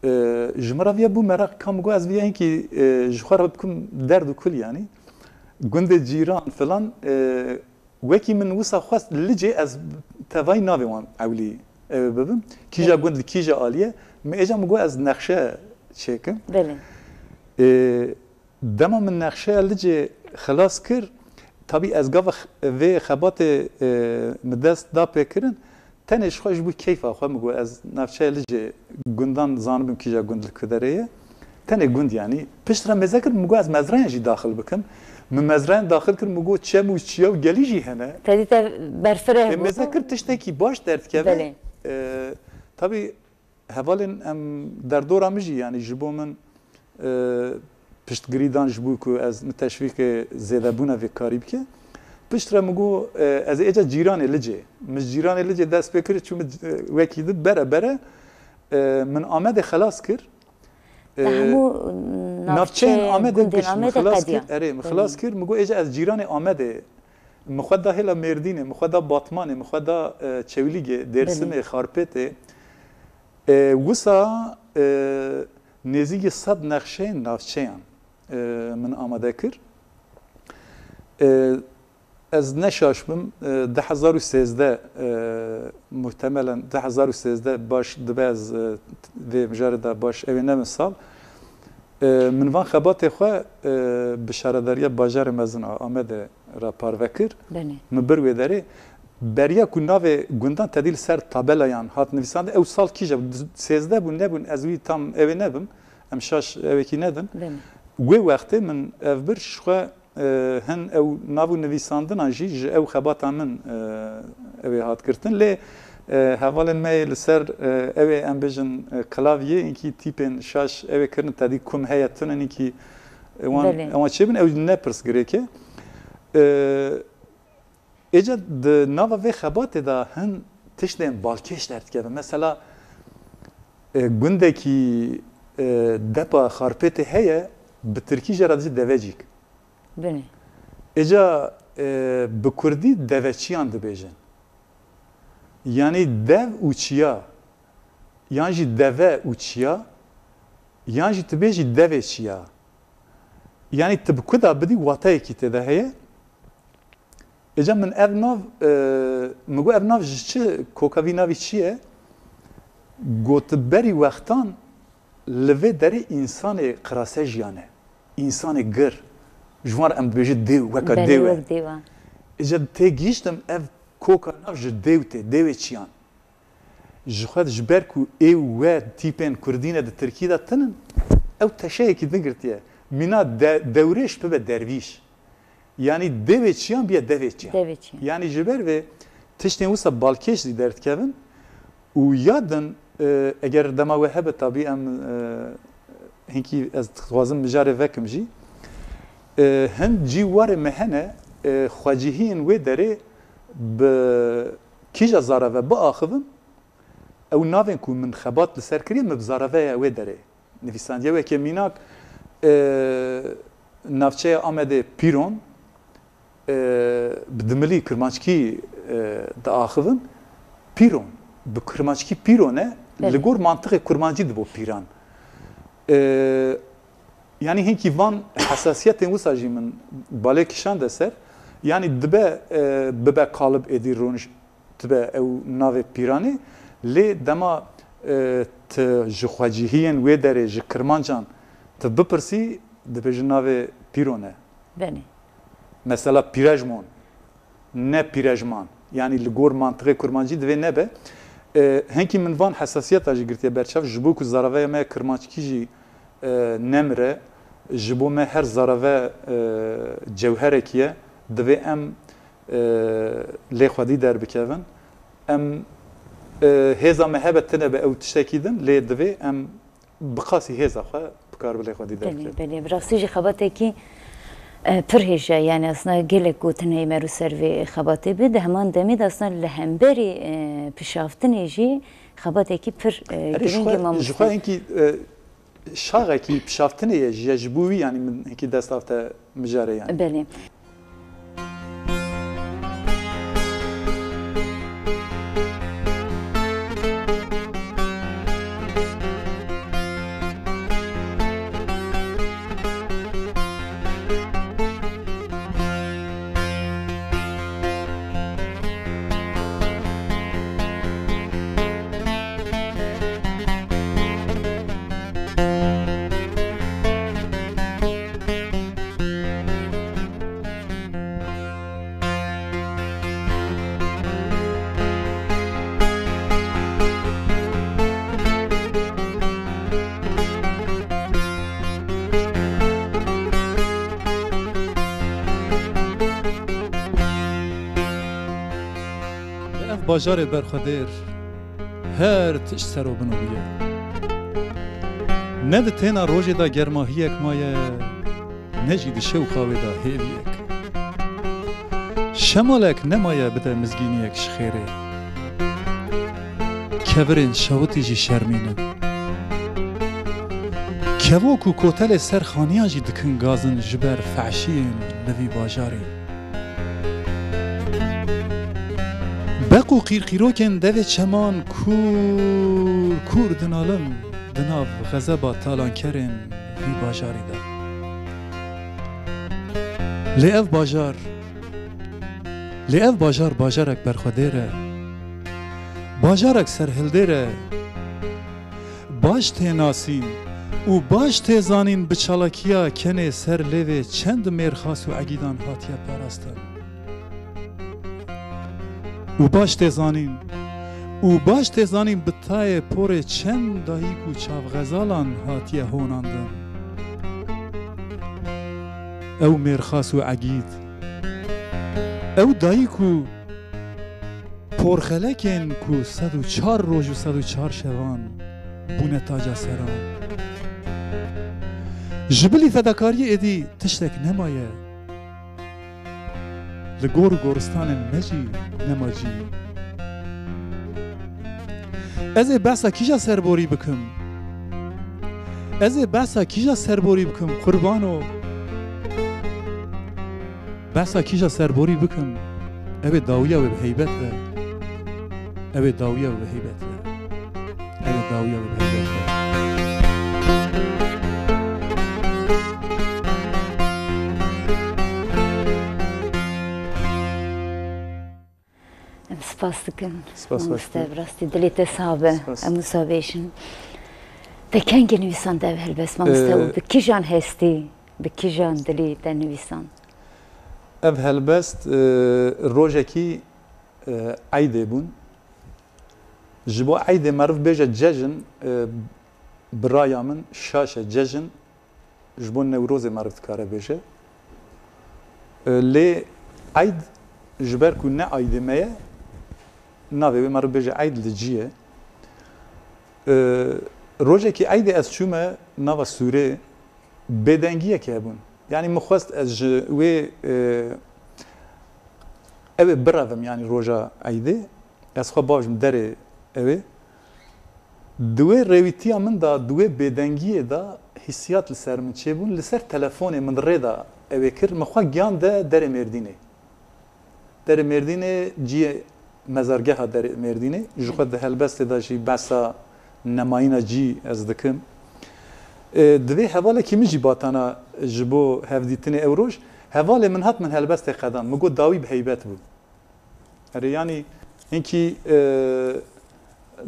E, ji min re viya bû meraq, ka min got, ez viya hinkî, e, ji xwe re bikim derd û kul, yanî gundê cîran filan, e, wekî min wisa xwest Licê ez tevayî navê wan ewlî, e, bibim. Kîja Belê. gund li kîja alî ye. Min êca min got, ez nexşe çêkim. Belê. E, Dema min nexşeya Licê xilas kir, tabî ez gava x-, vê xebatê, e, min dest da pêkirin, tenê ji xwe ji bo keyfa xwe min got, ez navçeya Licê gundan zanibim kîja gund li ku derê ye. Tenê gund, yanî. Piştre mêze kir, min got, ez mezrayan jî daxil bikim. Min mezrayan daxil kir, min got, çem û çiya û gelî jî hene. Tedî te berfireh Ê, bû. Mêze kir tiştekî baş derdikeve. Belê. E, tabî Hevalên em derdora min jî, yanî ji bo min, e, piştgirî dan ji bo ku ez min teşvîqê zêdebûna vê karî bike. Piştre min got, e, ez ê êca cîranê Licê. Min ji cîranê Licê dest pê kir, çû min, e, wekî di bere bere, e, min Amedê xelas kir. Te E, hemû navçeyên navçeyên Amedê gundên giş min Amedê xilas kir. qediya. Erê, min Belê. xilas kir. Min got, êca ez cîranê Amedê. Min xwe da hêla Mêrdînê, min xwe da Batmanê, min xwe da, e, Çewlîgê, Dêrsimê, Belê. Xarpêtê. E, wisa, e, nêzîkî sed nexşeyên navçeyan, e, min amade kir. E, ez ne şaş bim, e, du hezar û sêzdeh, e, muhtemelen du hezar û sêzdeh baş dibe ez, e, vê mijarê de baş ew ê nebin sal. E, min van xebatê xwe, e, bi şaredariya bajarê mezin a Amedê re parve kir. Belê. Min bir wê derê. Beriya ku navê gundan tedî li ser tabelayan hat nivîsandin, ew sal kîja bû? Sêzdeh bûn, nebûn, ez wî tam ew ê nebim. Em şaş ewekî nedin. Belê. Wê wextê min ev bir ji xwe, e, hin ew nav û nivîsandinan jî ji ew xebata min, e, ew ê hat girtin. Lê, e, hevalên me yê li ser, e, ew ê em bêjin, e, klavyê, inkî tîpên şaş ew ê kirin, tedî kum heye tune, inkî, e, wan, Belê. ewan çêbin, ew ne pirs girêk e. E, Êca di nava vê xebatê de hin tiştên balkêş derdikevin. Mesela, e, gundekî, e, depa Xarpêtê heye, bi tirkî jê re dijî devecîk. Binê. Êca, e, bi kurdî deveçiyan dibêjin. Yanî dev û çiya, yan jî deve û çiya, yan jî tu bêjî devê çiya. Yanî tu bi ku de bidî wateyekî tê de heye. Êca min ev nav, e, min got, ev nav ji çi, koka vî navî çi ye? Got, berî wextan li vê derê însanê qirase jiyane. Însanê gir. Ji wan re em dibêjin dêw, weka Belê, dêw e. wek dêw e. Êca tê gihîştim ev koka nav ji dêw tê, dêwê çiyan. Ji xwe ji ber ku ê û we tîpên kurdî ne di tirkî de tinin, ew teşeyekî din girtiye. Mîna de-, dewrêş bibe dervîş. Yanî dêvê çiyan biye devê çiyan. Devê çiyan. Yanî ji ber vê tiştên wisa balkêş zî derdikevin û ya din, e, eger dema we hebe tabî em, e, hinkî ez dixwazim mijarê vekim jî. E, hin cî warê me hene, e, xwecihiyên wê derê bi kîja zareve biaxivin, ew navên ku min xebat li ser kiriye, min bi zareveya wê derê nivîsandiye. Weke mînak, e, navçeya Amedê Pîron, e, bi dimilî kirmanckî, e, diaxivin, Pîron. Bi kirmanckî Pîron e, Belê. li gor mantiqê kurmancî dibo Pîran. E, Yanî hinkî van hesasiyetên wisa jî min balê kişande ser. Yanî dibe, e, bibe kalib êdî rûniştibe ew navê Pîranê. Lê dema, e, tu ji xwecihiyên wê derê, ji kirmancan tu bipirsî, dibêjin navê Pîron e. Benê. Mesela Pîrejmon. Ne pîrejman. Yanî li gor mantiqê kurmancî divê nebe. E, hinkî min van hesasiyeta jî girtiye berçav, ji bo ku zaraveya me ya kirmanckî jî, e, nemire, ji bo me her zarave, e, cewherekî ye, divê em, e, lê xwedî derbikevin. Em, e, hêza me hebe tine be ew tiştekî din, lê divê em bi qasî hêza xwe bi kar bi lê xwedî Belê, derbikin. belê. Bi rastî jî xebatekî, e, pir hêja, yani aslında gelek gotin heye meru ser vê xebatê bi. Di heman demê de aslında li hemberî, e, pişaftinê jî xebatekî pir, e, Erê, ji girîng xwe, e, ji mamoste. xwe hinkî, e, Şaxekî pişaftinê ye jî, ji bo wî, yanî min hinkî dest avte mijarê, yanî. Belê. Ev bajarê berxwedêr her tişt ser û bin û bûye. Ne di têna rojê de germahiyek maye, ne jî di şewqa wê de hêviyek. Şemalek nemaye bide mizgîniyek ji xêrê. Kevirên şewitî jî şermîn in. Kevok û kotelê ser xaniyan jî dikin gazin ji ber fehşiyên li vî bajarê. Beq û qîrqîrokên devê çeman kûr kûr dinalin di nav xezeba talankerên vî bajarê de. Lê ev bajar, lê ev bajar bajarek berxwedêr e. Bajarek serhildêr e. Baş tê nasîn û baş tê zanîn bi çalakiya kenê ser lêvê çend mêrxas û egîdan hatiye parastin. Û baş tê zanîn, û baş tê zanîn bi tayê porê çend dayik û çavxezalan hatiye honandin. Ew mêrxas û egîd, ew dayik û porxelekên ku sed û çar roj û sed û çar şevan bûne taca seran. Ji bilî fedakariyê êdî tiştek nemaye. Li gor û goristanên me jî nema cî. Ez ê behsa kîja serborî bikim? Ez ê behsa kîja serborî bikim, qurbano? Behsa kîja serborî bikim? Ew ê dawiya wê bi heybet be. Ew ê dawiya wê bi heybet be. Ew ê dawiya wê bi heybet be. Em spas dikin. Spas, mamoste, bi rastî dilê te sax be. Spas. Em wisa bêjin. Te kengî nivîsand ev helbest, mamoste, û, ee, bi kîjan hestî, bi kîjan dilî te nivîsand? Ev helbest, ee, rojekî, ee, eydê bûn. Ji bo eydê meriv bêje cejin, ee, bi raya min şaş e, cejin. Ji bo Newrozê meriv dikare bêje. E, lê eyd, ji ber ku ne eydê me ye, navê wê meriv bêje eyd li cî ye. E, rojekî eydê ez çûme nava sûrê, bêdengiyekê hebûn. Yanî min xwest ez ji wê, e, ew ê birevim, yanî roja eydê, ez xwe bavêjim derê ew ê. Di wê rêwîtiya min de, di wê bêdengiyê de hîsiyat li ser min çêbûn. Li ser telefonê min rê de ew ê kir. Min xwe giyan de derê Mêrdînê. Derê Mêrdînê ciyê mezargeha derê Mêrdînê. Ji xwe di helbestê de jî behsa nemayîna cî ez dikim. E, di vê hevalekî min jî batana ji bo hevdîtinê ew roj. Hevalê min hat min helbestê qedan. Min got dawî bi heybet bû. Erê, yanî hinkî, e,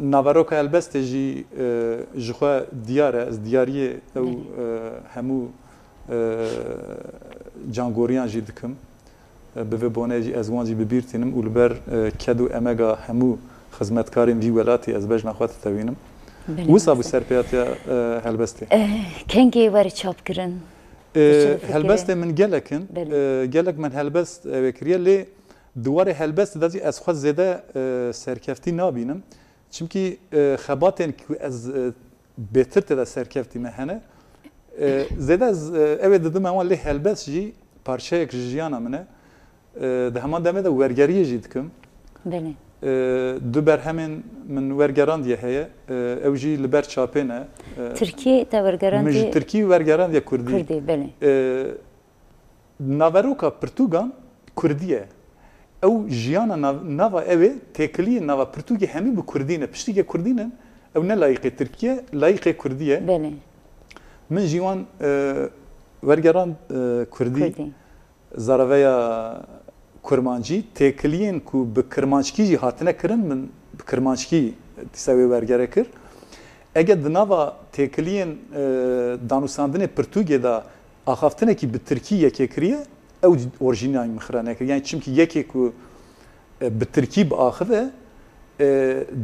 naveroka helbestê jî, e, ji xwe diyar e. Ez diyariyê ew, Belê. e, hemû, e, cangoriyan jî dikim. E, bi vê boneyê jî ez wan jî bi bîr tînim û li ber, e, ked û emega hemû xizmetkarên vî welatî ez bejna xwe ditewînim. Belê, Wisa bû mamoste. Serpêhatiya, e, helbestê. E, kengê were çapkirin? E, Te çi fikirê? Helbestê min gelek in. Belê. E, gelek min helbest ew ê kiriye, lê di warê helbestê de jî ez xwe zêde, e, serkeftî nabînim. Çimkî, e, xebatên ku ez, e, bêtir tê de serkeftî me hene. E, zêde ez, e, ew ê didime wan, lê helbest jî parçeyek ji jiyana min e. E, di heman demê de wergeriyê jî dikim. Belê. E, du berhemên min wergerandiye heye. E, ew jî li ber çapê ne. E, Tirkî te min ji wergerandiye? Tirkî wergerandiye Kurdî. Kurdî, belê. E, naveroka pirtûgan Kurdî ye. Ew jiyana nav-, nava ew ê têkiliyên nava pirtûkê hemî bi Kurdî ne. Piştîkê Kurdî ne, ew ne layîqê Tirkî ye, layîqê Kurdî ye. Belê. Min jî wan, e, wergerand, e, Kurdî. Kurdî. Zaraveya kurmancî, têkiliyên ku bi kirmanckî jî hatine kirin, min bi kirmanckî dîsa wê wergere kir. Eger di nava têkiliyên, e, danûstandinê pirtûkê de axaftinekî bi tirkî yekê kiriye, ew orjînayî min xira nekir. Yani çimkî yekê ku, e, bi tirkî biaxive, e,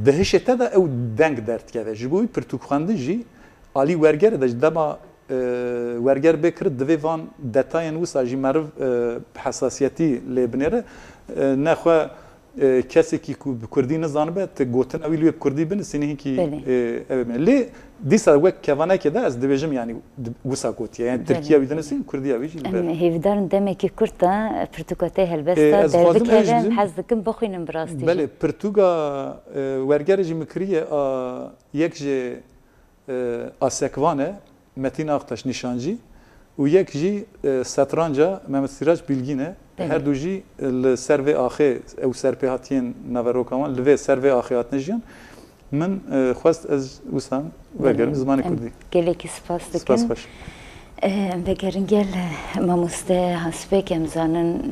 di hişê te de ew deng derdikeve. Ji bo wî pirtûkxwendin jî alî wergerê de ji dema e, werger bê kirit, divê van detayên wisa jî meriv, e, bi hesasiyetî lê binêre. E, nexwe, e, kesekî ku bi kurdî nizanibe, tu gotina wî li wê bi kurdî binusînî hinkî, Belê. e, ew ê me. Lê dîsa wek kevanekê de ez dibêjim, yanî di-, wisa gotiye. Yani Belê. Tirkiya wî dinusîn, kurdiya wî jî li ber. Em hêvîdar in demekî kurt de pirtûka te helbesta E, ez dixwazim ez derbikeve, em jî hez dikim bixwînin bi rastî jî. Belê, pirtûka, e, wergerê jî min kiriye, a, yek ji e, Asekvan e, Metîn Aktaş nîşancî û yek jî, e, setranca Mehmet Sîrac Bilgîn e. Belê. Her du jî, e, li ser vê axê ew serpêhatiyên naveroka wan li vê ser vê axê hatine jiyan. Min, e, xwest ez wisa Belê. Vegerim zimanê Em kurdî. Gelekî spas dikin. Spas xweş. E, em vegerin gel, e, mamoste Hasbek, em zanin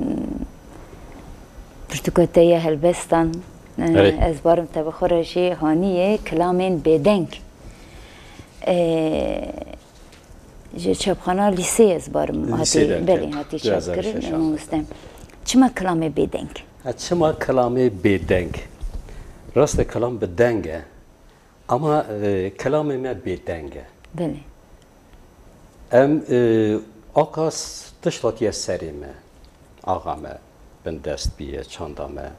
pirtûka te ya helbestan, e, Erê. Ez barim te bi xwe re jî haniyê kilamên bêdeng. E, ji çapxana lîseyê ez barim Lîseyê hatî, derket. Belê, hatî çapkirin, mamoste. Çima kilamê bêdeng? Ha, çima kilamê bêdeng? Rast e, kilam bi deng e. Ama, e, kilamê me bêdeng e. Belê. Em, e, aqas tişt hatiye serê me. Axa me bindest bîye, çanda me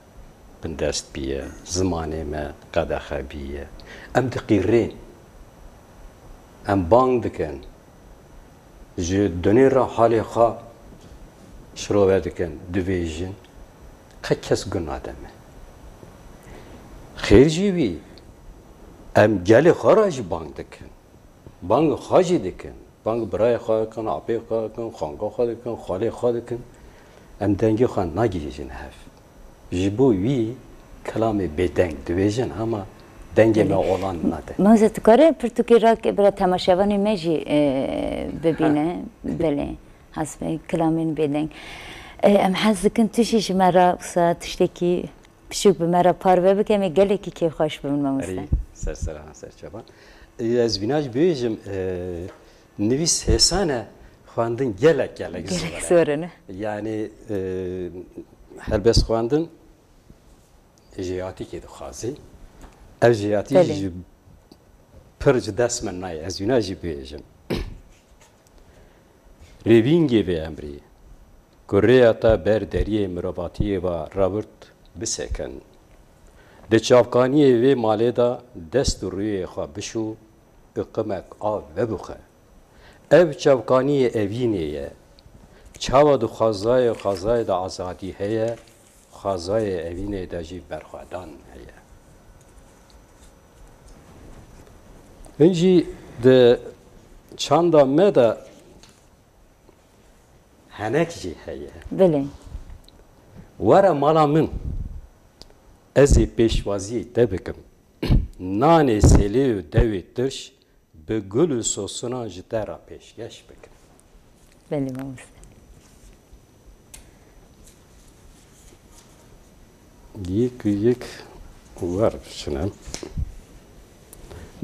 bindest bîye, zimanê me qedexe bîye. Em diqîrên. Em bang dikin. Ji dunê re halê xwe şirove dikin, dibêjin. Qe kes gun nade me. Xêr jî wî, em gelê xwe re jî bang dikin. Bang xwe jî dikin. Bang birayê xwe dikin, apê xwe dikin, xanga xwe dikin, xalê xwe dikin. Em dengê xwe nagihîjin hev. Ji bo wî kilamê bêdeng dibêjin, hema dengê me Belê. Olan nade. Mamoste, tu kare pirtûkê rak bira temaşevanê me jî, e, bibîne. Ha. Belê. Hasbek, kilamên bêdeng. E, em hez dikin tu jî ji me re wisa tiştekî piçûk bi me re parve bike, em ê gelekî kêfxweş bibin, mamoste. Erê, ser sera, ser çavan. E, ez vîna jî bibêjim, e, nivîs hêsan e, xwendin gelek, gelek Gelek zor e. Zor e, ne? Yani, e, helbest xwendin jêhatîkê dixwaze. Ev jêhatî Belê. Jî pir ji dest min nayê. Ez vîna jî bibêjim. Rêvîngê vê emrê, ku rêya te ber deriyê mirovatiyê ve revirt bisekin. Di çavkaniyê vê malê de dest û rûyê xwe bişû û qimek av vebûxe. Ev çavkaniyê evînê ye. Çawa di xwezayê, xwezayê de azadî heye, xwezayê evînê de jî berxwedan heye. Hin jî di çanda me de henek jî heye. Belê. Were mala min, ez ê pêşwaziyê te bikim. Nanê sêlê û dewê tirş bi gul û sosunan ji te re pêşkeş bikim. Belê mamoste. Yek yek wer biçine.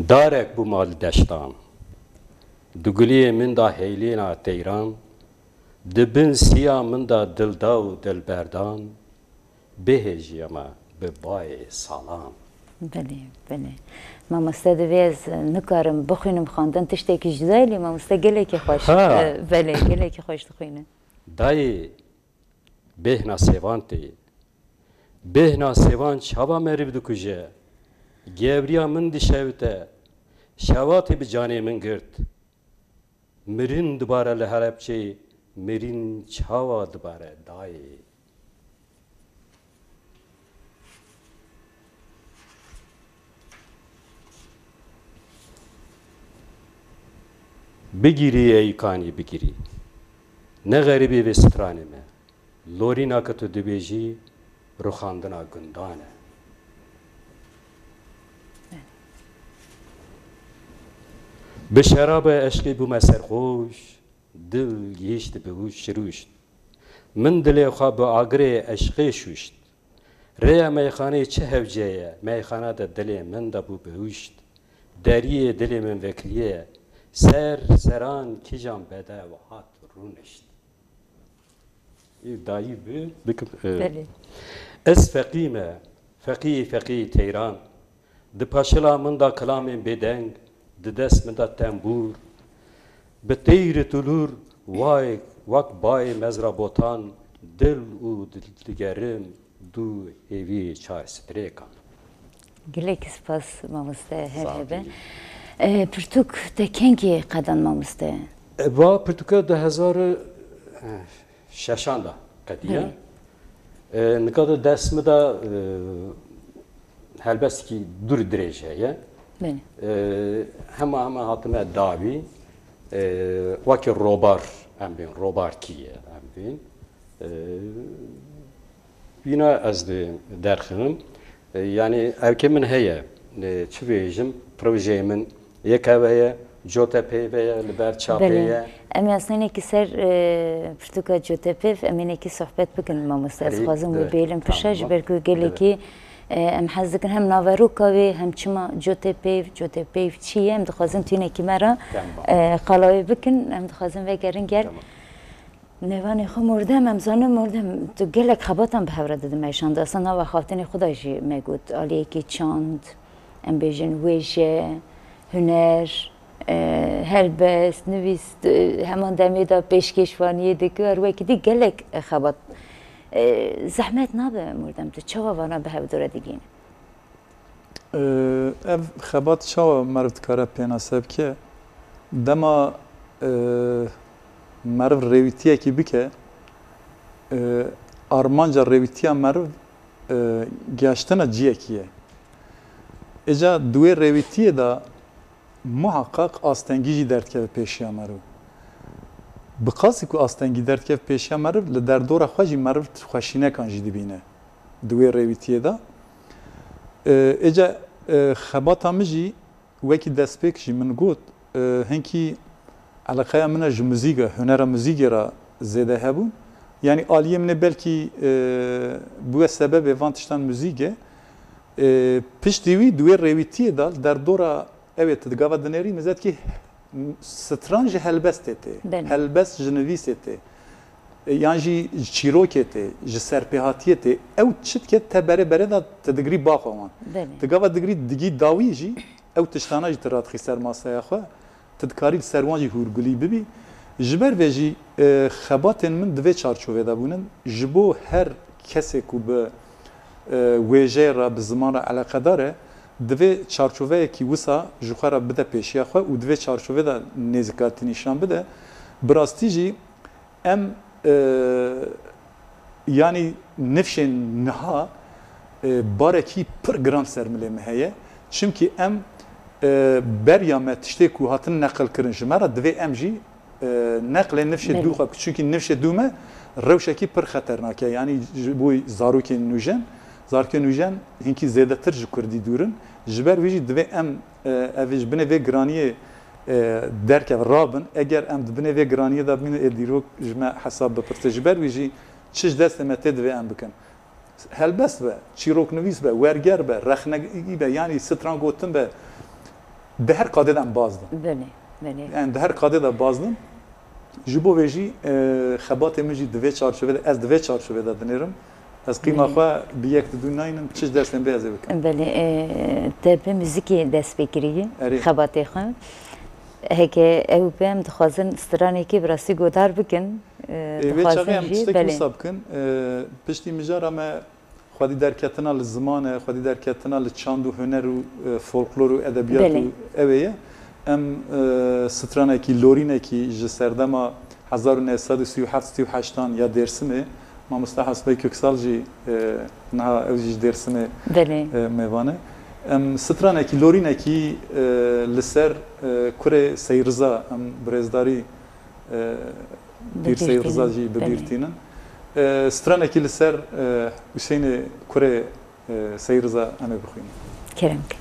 Darek bûma li deştan. Di guliyê min de heylêna teyran, di bin siya min de dilda û dilberdan, bihêjiye me bi bayê salan. Belê, belê. Mamoste, divê ez nikarim bixwînim xwendin, tiştekî cuda ye, lê mamoste gelekî xweş, Ha. e, belê, gelekî xweş dixwîne. Dayê, bêhna sêvan tê. Bêhna sêvan çawa meriv dikuje? Gewriya min dişewite, şevatê bi canê min girt. Mirin dibare li Helebçê, mirin çawa dibare dayê? Bigirî ey kanî bigirî. Ne xerîbî vê stranê me. Lorîna ke tu dibêjî, rixandina gundan e. Bi şerabê eşqê bûme serxoş, dil gihîşt bi hûş şirûşt. Min dilê xwe bi agirê eşqê şûşt. Rêya meyxaneyê çi hewce ye, meyxana de dilê min de bû bihuşt. Deriyê dilê min vekiriye, ser seran kîjan bedew hat rûnişt. Ê dayî bi, bikim, e, Belê. Ez feqî me, feqî, feqî teyran. Di paşila min de kilamên bêdeng, di dest min de tembûr. Bi teyr û tulûr, wayek, wek bayê mezra botan, dil û dil digerim, du hêviyê çar strêkan. Gelek spas mamoste, her Sağ hebe. Olun. E, pirtûk te kengî qedan mamoste? E, va pirtûka du hezar û şeşan da qediya. Hı. E, nika de dest mi da, e, helbestekî dûr dirêj heye. Belê. E, hema hema hatime dawî, e, wekî robar em bên, robarkî ye em bên. E, Bîna ez dê derxivim. E, yanî evkê min heye. E, çi bêjim? Projeyê min yek ev heye, Cotepê ve ye, li ber çapê Belê. Ye. Em ê aslında yekî ser, e, pirtûka Cotepê, em ê yekî sohbet bikin mamoste. Ez Erê, dixwazim wê evet. Bêlim pişe, Tamam. Ji ber ku Evet. Gelekî, e, em hez dikin hem naveroka wê, hem çima Cotepê, Cotepê çi ye, em dixwazin tînekî me re, Tamam. E, qala wê bikin, em dixwazin vegerin gel. Tamam. Nêvanê xwe mordem, em zanin mordem, tu gelek xebatan bi hev re didin me şand. Aslında nava xaftinê xwe de jî me got, aliyekî çand, em bêjin wêje, huner, e, helbest, nivîs, e, heman demê de pêşkêşvaniyê dike, her wekî dî gelek xebat. E, zehmet nabe mordem, tu çawa vana bi hev dû re digihîne? Ev xebat çawa meriv dikare pênase bike? Dema, e, meriv rêwîtiyekî bike, e, armanca rêwîtiya meriv, e, geştina ciyekî ye. Êca di wê rêwîtiyê de muheqeq astengî jî derdikeve pêşiya meriv. Bi qasî ku astengî derdikeve pêşiya meriv, li derdora xwe jî meriv xweşînekan jî dibîne. Di wê rêwîtiyê de. E, êca, e, xebata min jî wekî destpêk jî min got, e, hinkî eleqeya min e ji muzîk e, hunera muzîkê re zêde hebûn. Yanî aliyê min ê belkî, e, bûye sebebê van tiştan muzîk e. E, piştî wî di wê rêwîtiyê de li derdora Ew ê tu di gava dinêrî, mizetkî stran ji helbestê tê, Belê. Helbest ji nivîsê tê, e, yan jî ji çîrokê tê, ji serpêhatiyê tê. Ew çi dike te berê berê de tu digirî baxwe wan. Belê. Tu gava digirî digî dawî jî ew tiştana jî tu radixî ser maseya xwe, tu dikarî li ser wan jî hûrgulî bibî. Ji ber vê jî, e, xebatên min di vê çarçovê de bûnin. Ji bo her kesê ku bi e, wêjeyê re, bi ziman re eleqedar e, divê çarçoveyekî wisa ji xwe re bide pêşiya xwe û di vê çarçovê de nêzîkatî nîşan bide. Bi rastî jî em, e, yanî nifşên niha, e, barekî pir giran ser milê me heye. Çimkî em, e, beriya me tiştê ku hatin neqilkirin ji me re, divê em jî e, neqlê nifşê Belê. Dû xwe, çunkî nifşê dû me rewşekî pir xeternak e. Yanî ji bo zarokên nûjen, zarokên nûjen hinkî zêdetir ji kurdî dûr in. Ji ber wî jî divê em, e, ev ji binê vê giraniyê, e, derkev rabin. Eger em di binê vê giraniyê de bînin, ê dîrok ji me hesab bipirse. Ji ber wî jî çi ji destê me tê divê em bikin. Helbest be, çîroknivîs be, werger be, rexnegî be, yanî strangotin be, di her qadê de em baz din. Belê, belê. Yani di her qadê de baz din. Ji bo vê jî, e, xebatê min jî di vê çarçovê de, ez di vê çarçovê de dinêrim. Ez qîma Belê. Xwe bi yek di dû naynim, çi ji destên bê ez ê bikim. Belê, e, te bi muzîkê dest pê kirî, Erê. Xebatê xwe. Heke ew be em dixwazin stranekê bi rastî godar bikin. E, Ê, vê dixwazin çaxê em jî, tiştekî belê. Wisa bikin. E, piştî mijara me xwedî derketina li ziman e, xwedî derketina li çand û huner û, e, folklor û edebiyat Belê. Û ew ê ye. Em, e, stranekî, lorînekî ji serdema hezar û neh sed û sî û heft sî û heştan ya Dêrsimê, mamoste Hesbey Köksal jî, e, niha ew jî ji Dêrsimê, Belê. E, mêvan e. Em stranekî, lorînekî, e, li ser, e, kurê Seyriza, em birêzdarî, e, Pîr Seyriza jî bi bîr tînin. E, stranekî li ser, e, Husênê kurê, e, Seyriza em ê bixwînin. Kerem ke.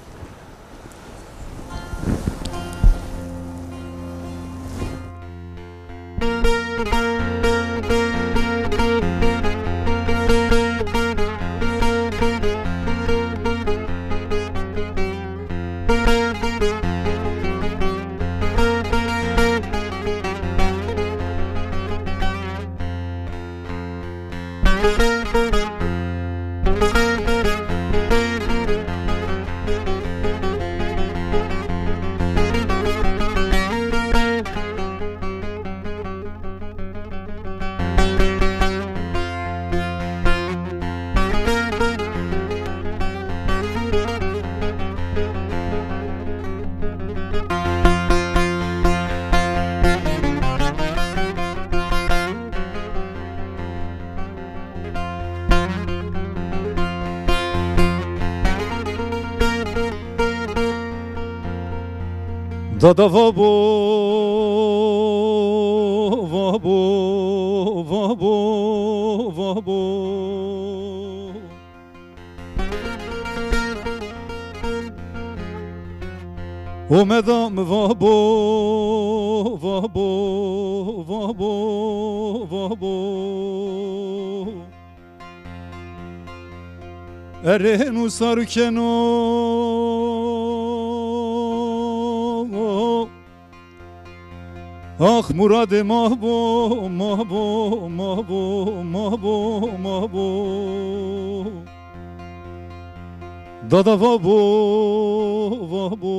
Dada vabo, vabo, vabo, vabo. Omeda mi vabo, vabo, vabo, vabo. Erê nû sarûkeno. Ax Muradê mabo, mabo, mabo, mabo, mabo. Dada vabo, vabo,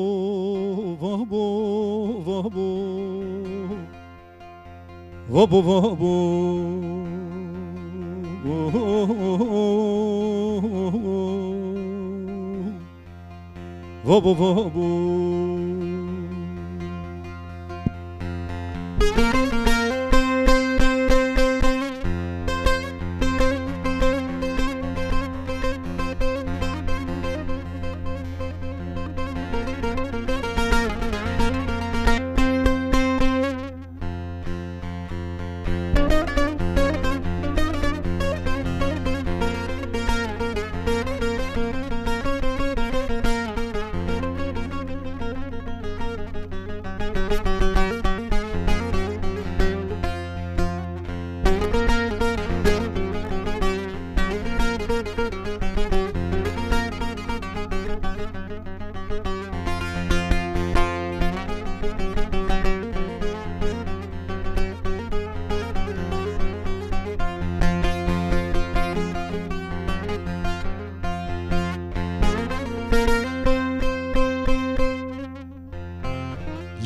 vabo, vabo. Vabo, vabo. Vabo, vabo.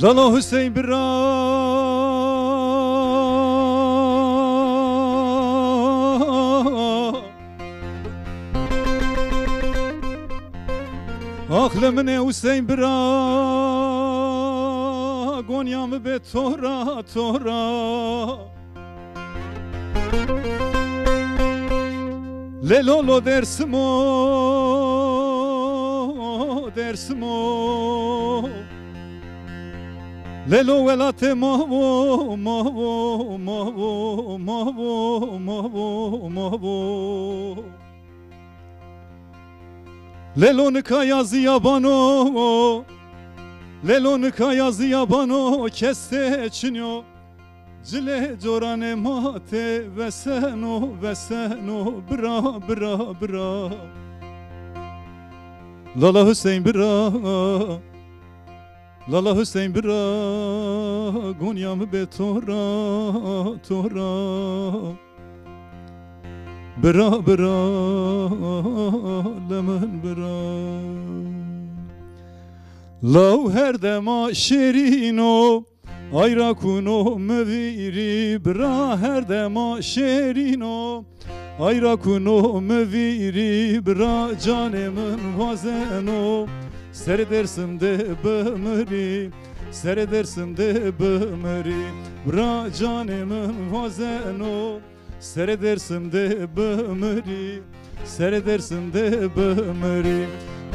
Lala Hüseyin bira. Ax li min ê Hüseyin bira, gonya min bê tora, tora. Lê lo, lo Dêrsimo, Dêrsimo. Lê lo welatê mavo, mavo, mavo. Lê lo nika ya ziyabano, lê lo nika ya ziyabano, kes tê çinyo. Cilê coranê ma tê veseno, veseno, bira, bira, bira. Lala Hüseyin bira, Lala Hüseyin bira, gonya min bê tora, tora. Bira, bira, li min bira. Law her dema şêrîno, ayra kuno mi vîrî, bira her dema şêrîno. Ayra kuno mi vîrî, bira canê min vazeno. Serê Dêrsim de bimirî, serê Dêrsim de bimirî, bira canê min vazeno. Serê Dêrsim de bimirî, serê Dêrsim de bimirî.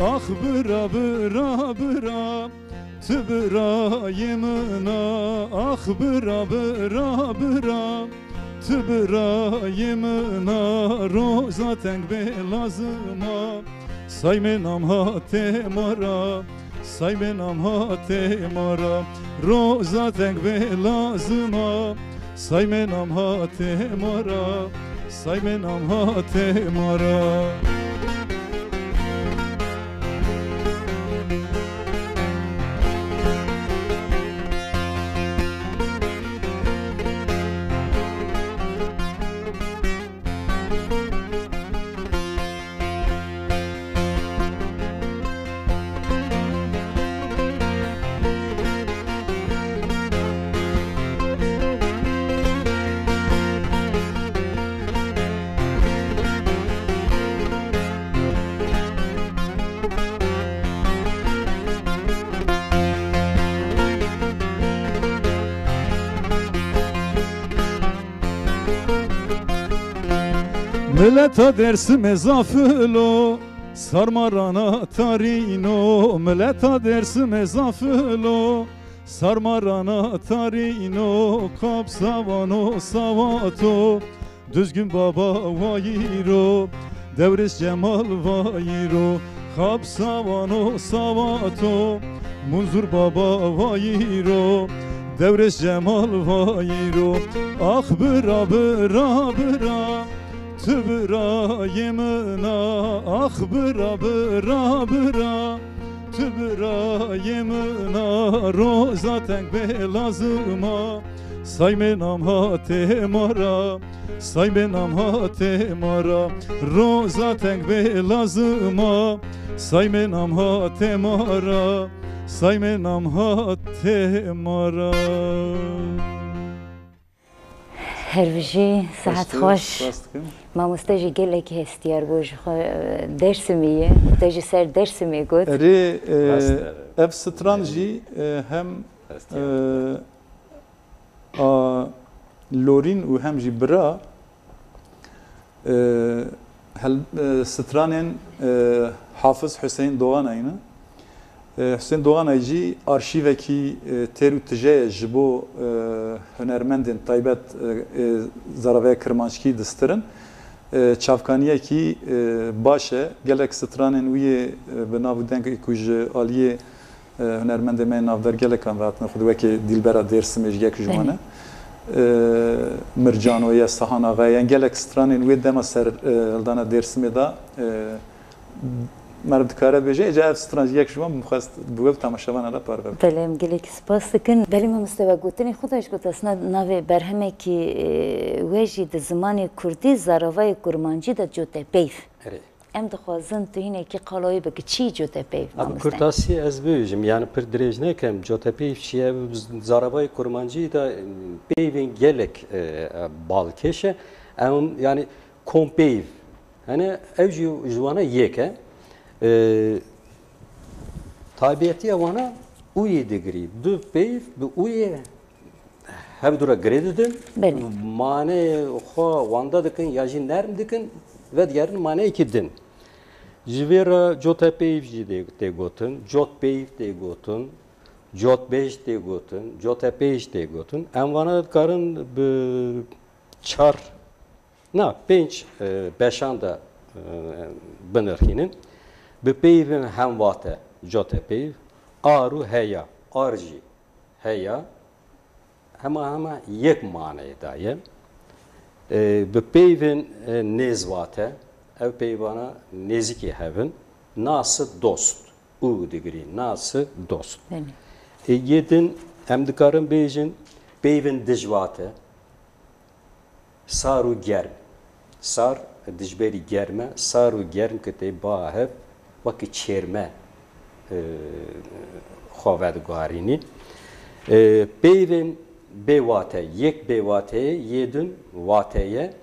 Ax bira, bira, bira, tu birayê min a. Ax bira, bira, bira, tu birayê min a. Roza teng bê lazim a, saymê nam hatê mara. Saymê nam hatê mara, roza teng bê lazim a. Saymê nam hatê mara, saymê nam hatê mara. Mileta Dêrsimê zafilo, sarmarana tarîno. Mileta Dêrsimê zafilo, sarmarana tarîno. Kap savano savato, Duzgin baba wayîro, Dewrês Cemal wayîro. Xab sawano sawato, Munzur baba wayîro, Dewrês Cemal wayîro. Ax bira, bira, bira, tu birayê min a. Ax bira, bira, bira, tu birayê min a. Roza teng bê lazim a, saymê nam hatê mara. Saymê nam hatê mara, roza teng bê lazim a. Saymê nam hatê mara, saymê nam hatê mara. Her bijî, sehet xweş. Mamoste jî gelekî hestiyar bû ji xwe, e, Dêrsimî ye. Te jî ser Dêrsimê got. Erê, e, ev stran jî, e, hem, e, a lorîn û hem jî bira, e, hel-, e, stranên, e, Hafiz Huseyîn Doğanayî ne. E, Huseyîn Doğanay jî arşîvekî, e, têr û tije ye ji bo, e, hunermendên taybet, e, e, zaravaya kirmanckî distirin. E, çavkaniyekî, e, baş e. Gelek stranên wî yê, e, bi nav û dengê ku ji aliyê e, hunermendê me navdar gelekan ve hatine xwe wekî Dilbera Dêrsimê ji yek ji wan e. E, Mircano ye, Sahan Axa ye, yani gelek stranên wê dema ser, e, hildana Dêrsimê de, e, meriv dikare bêje, êca ev stran ji yek ji wan bixwest bi we bi temaşevana re parve bike. Belê, em gelekî spas dikin. Belê, mamoste, we gotinê xwe de jî got, aslında navê berhemekî, e, we jî di zimanê kurdî zaravayê kurmancî de cote peyv. Erê. Em dixwazin tu hinekî qala wî bikî, çi ye cote peyv, mamoste? Bi kurtasî ez bibêjim, yani pir dirêj nekim. Cote peyv çi ye? Zaravayê kurmancî de peyvên gelek, e, e, balkêş e. Em, yani kom peyv. Yani ew jî ji wana yek e. E, taybetiya wana uyê digirî. Du peyv bi uyê hev du re girê didin. Belê. Maneyê xwe wenda dikin ya jî nerm dikin, vedigerin maneyekî din. Ji vê re cotepeyv jî dê-, tê gotin, cotpeyv tê gotin, cotbêj tê gotin, cotepêj tê gotin. Em vana dikarin bi çar, na, pênc, e, beşan de, e, binirxînin. Bi peyvên hemvate, cotepeyv, ar û heya, ar jî heya, hema hema yek maneyê daye. E, bi peyvên, e, nêzvate, ev peyvana nêzîkî hev in, nasi dost, û digirî, nasi dost. Belê. E, yê din em dikarin bêjin, peyvên dijvate, sar û germ. Sar dijberî germ e, sar û germ ki tê ba hev, wekî çêrme, e, xwe vediguherînî. E, peyvên bêwate, yek bêwateyê, yê din wateye.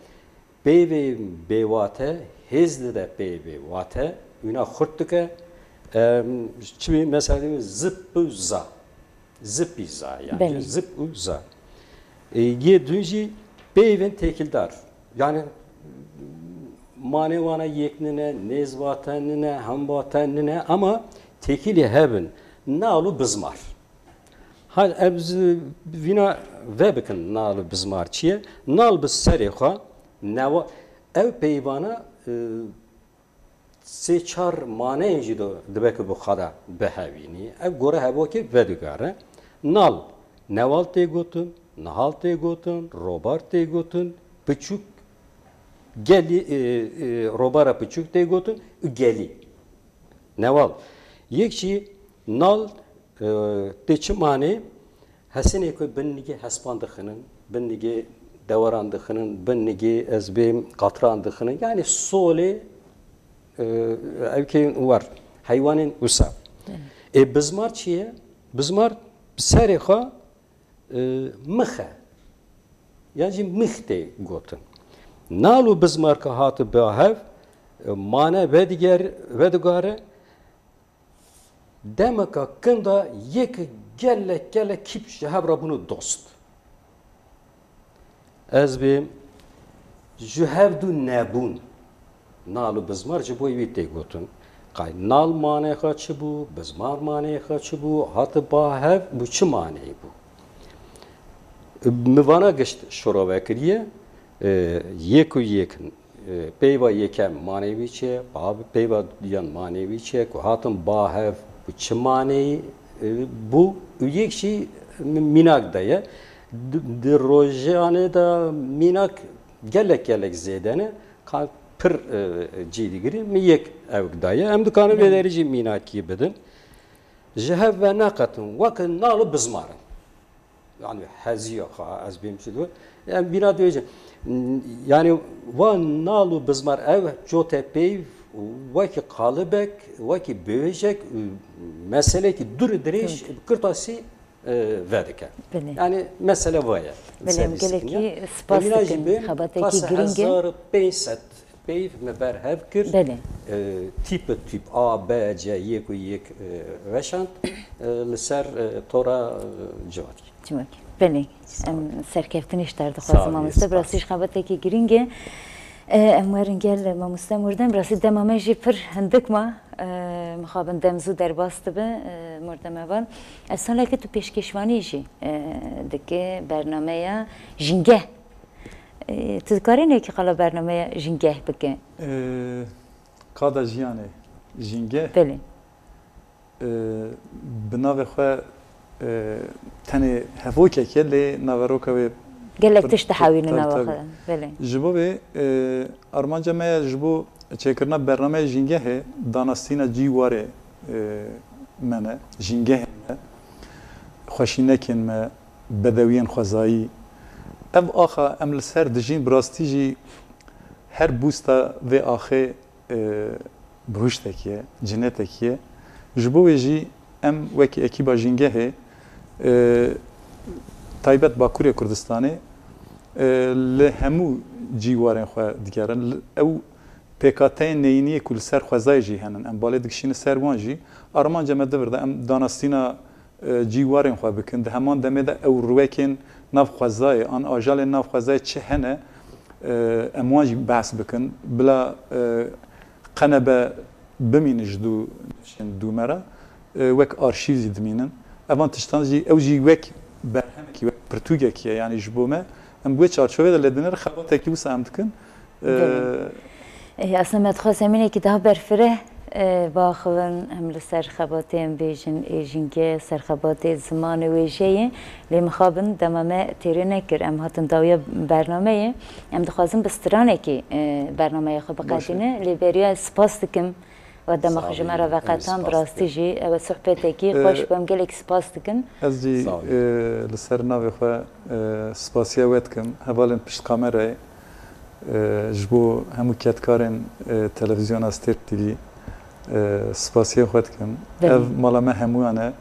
Peyvên bêwate hêz dide peyvê wate, wîna xurt dike. Em, çi bî, mesela, zip û za. Zipî za, yani. Belê. Zip û za. E, yê din jî peyvên têkildar. Yani, Manê wana yek nine, nêz vate nine, hem vate nine, ama têkilî hebin. Nal û bizmar. Hal ev zi-, vîna ve bikin nal û bizmar çi ye? Nal bi serê xwe newa, ev peyvana, e, sê çar maneyên jî do dibe ku bi xwe de bihevînî. Ev gore hevokê vedigare. Nal, newal tê gotin, nihal tê gotin, robar tê gotin, piçûk, gelî, e, e, robara piçûk tê gotin û gelî. Newal. Yek jî nal, e, tê çi manê? Hesinê ku bin nigê hespan dixinin, bin nigê dewaran dixinin, bin nigê ez bêm qatran dixinin. Yani solê, e, ev kê war, heywanên wisa. Ê bizmar çi ye? Bizmar bi serê xwe, e, mix e. Yan jî mix tê gotin. Nal û bizmar ke hati bi hev, e, mane vediger-, vedigare, demeka kin de yek gelek gelek kîp ji hev re bûn û dost. Ez bêm ji hev du nebûn. Nal û bizmar ji bo wî tê gotin. Qay nal manê xwe çi bû, bizmar manê xwe çi bû, hati ba hev bû çi maneyê bû? Mi vana gişt şirove kiriye, e, yek û yek, e, peyva yekem manê wî çi ye, ba peyva duyan manê wî çi ye, ku hatin ba hev bû çi maneyê, e, bû, û yek jî mi-, mînak de ye. Di, di rojanê de mînak gelek gelek zêde ne, ka pir, e, cî digirî, mi yek ewk daye. Em dikarin vê derî jî mînakî bidin. Ji hev ve neqetin, weke nal û bizmar in. Yani heziya xwe ez bêm çi dibe. Em bîna dibêjin. Yani wa nal û bizmar ev cote peyv wekî qalibek, wekî bêjek, meselekî dûr dirêj, Dûr. Kirtasî, e, vedike. Belê. Yani mesele va ye. Belê, em Serî gelekî sikin ya. spas Emîna jî dikin. bêm, Xebatekî kasa girîng e. hezar û pênc sed peyv me berhev kir. Belê. E, tîp bi tîp A, B, C, yek û yek, e, veşand, e, li ser, e, tora, e, civakî. Civakî. Belê. Sağ ol. Em serkeftinê ji te re dixwazin, Sağ ol, mamoste. Bi spas. rastî jî xebatekî girîng e. E, em werin gel mamoste Mordem. Bi rastî dema me jî pir hindik ma. E, mixabin dem zû derbas dibe, e, Mordem heval. Ez saleke tu pêşkêşvanî jî, e, dike bernameya Jîngeh. E, tu dikarî nekî qala bernameya Jîngeh bike? E, Qada jiyanê Jîngeh. Belê. E, bi navê xwe, e, tenê hevokek e, lê naveroka wê Gelek pir, tişt pir, dihewîne tabii, nava tabii. xwe. Belê. Ji bo vê, e, armanca me ye ji bo çêkirina bernameya Jîngehê, danasîna cî warê, e, me ne, jîngehên me, xweşînekên me, bedewiyên xwezayî. Ev axa em li ser dijîn, bi rastî jî her bûsta vê axê e, bihuştekî ye, cinetekî ye. Ji bo wê jî em wekî ekîba Jîngehê, e, taybet Bakurê Kurdistanê, e, li hemû cîwarên xwe digerin. Li, ew pêkhateyên neyîniyê ku li ser xwezayê jî henin, em balê dikişînin ser wan jî. Armanca me di vir de em danasîna e, cîwarên xwe bikin. Di heman demê de ew rûyekên nav xwezayê an ajalên nav xwezayê çi hene, e, em wan jî behs bikin. Bila, e, qe nebe bimînin ji dû, dû me re, e, wek arşîv jî dimînin. Evan tiştan jî, ew jî wek berhemekî, wek pirtûkekî ye. Yanî ji bo me, em bi wê çarçovê de lê dinêr xebatekî wisa em dikin. Belê. Ee, Ê, aslında me dixwest zemînekî daha berfireh, e, biaxivin, em li ser xebatê em bêjin, ê Jîngeh, ser xebatê ziman û wêjeyê, lê mixabin dema me têrê nekir. Em hatin dawiya bernameyê, em dixwazin bi stranekî, e, bernameya xwe biqedîne, lê beriya spas dikim. We dema xwe ji me re veqetan, bi rastî jî ew e sohbetekî xweş bû, em gelekî spas dikin. Ez jî, e, li ser navê xwe, e, spasiya we dikim, hevalên pişt kamerayê, e, ji bo hemû kedkarên, e, televîzyona Stêrk T V, e, spasiya xwe dikim. Belê. Ev mala me hemûyan e,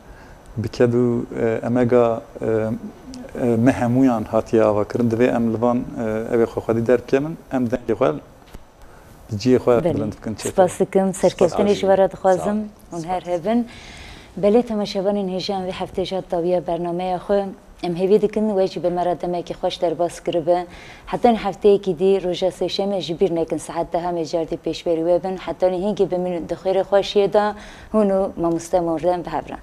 bi ked û, e, emega, e, e, me hemûyan hatiye avakirin. Divê em li van, e, evê xwe xwedî derbikevin, em dengê xwe di cihê xwe bilind bikin, çêtir. Spas dikim, serkeftinê ji we re dixwazim. Hûn her hebin. Belê, temaşevanên hêja, em vê heftê jî dawiya bernameya xwe, Em hêvî dikin we jî bi me re demekî xweş derbas kiribe. Hetanî hefteyekî dî roja sêşemê ji bîr nekin saet deha me cardî pêşberî we bin. Hetanî hingê bimînin di xêrê xweşiyê de hûn û mamoste Mordem bi hev re.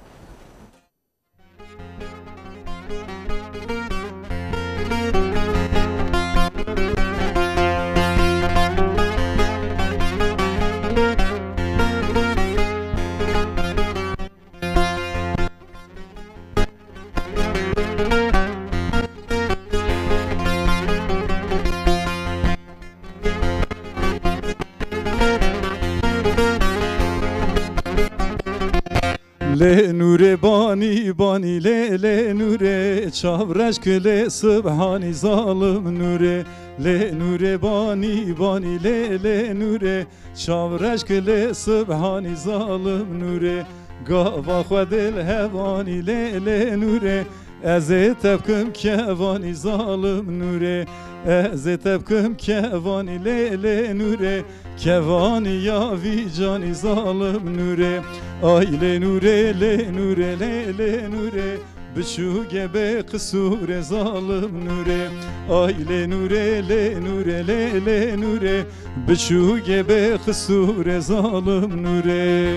Lê nûrê banî banî lê lê nûrê çavreşk lê sibhanî zalim nûrê. Lê nûrê banî banî lê lê nûrê çavreşk lê sibhanî zalim nûrê. Gava xwe dil hevanî lê lê nûrê. Ez ê tevkim kevanî zalim nûrê. Ez ê tevkim kevanî lê lê nûrê. Kevanî ya vî canî zalim nûrê. Ay lê nûrê lê nûrê lê lê nûrê. Biçûge bê qisûrê zalim nûrê. Ay lê nûrê lê nûrê lê lê nûrê. Biçûge bê qisûrê zalim nûrê.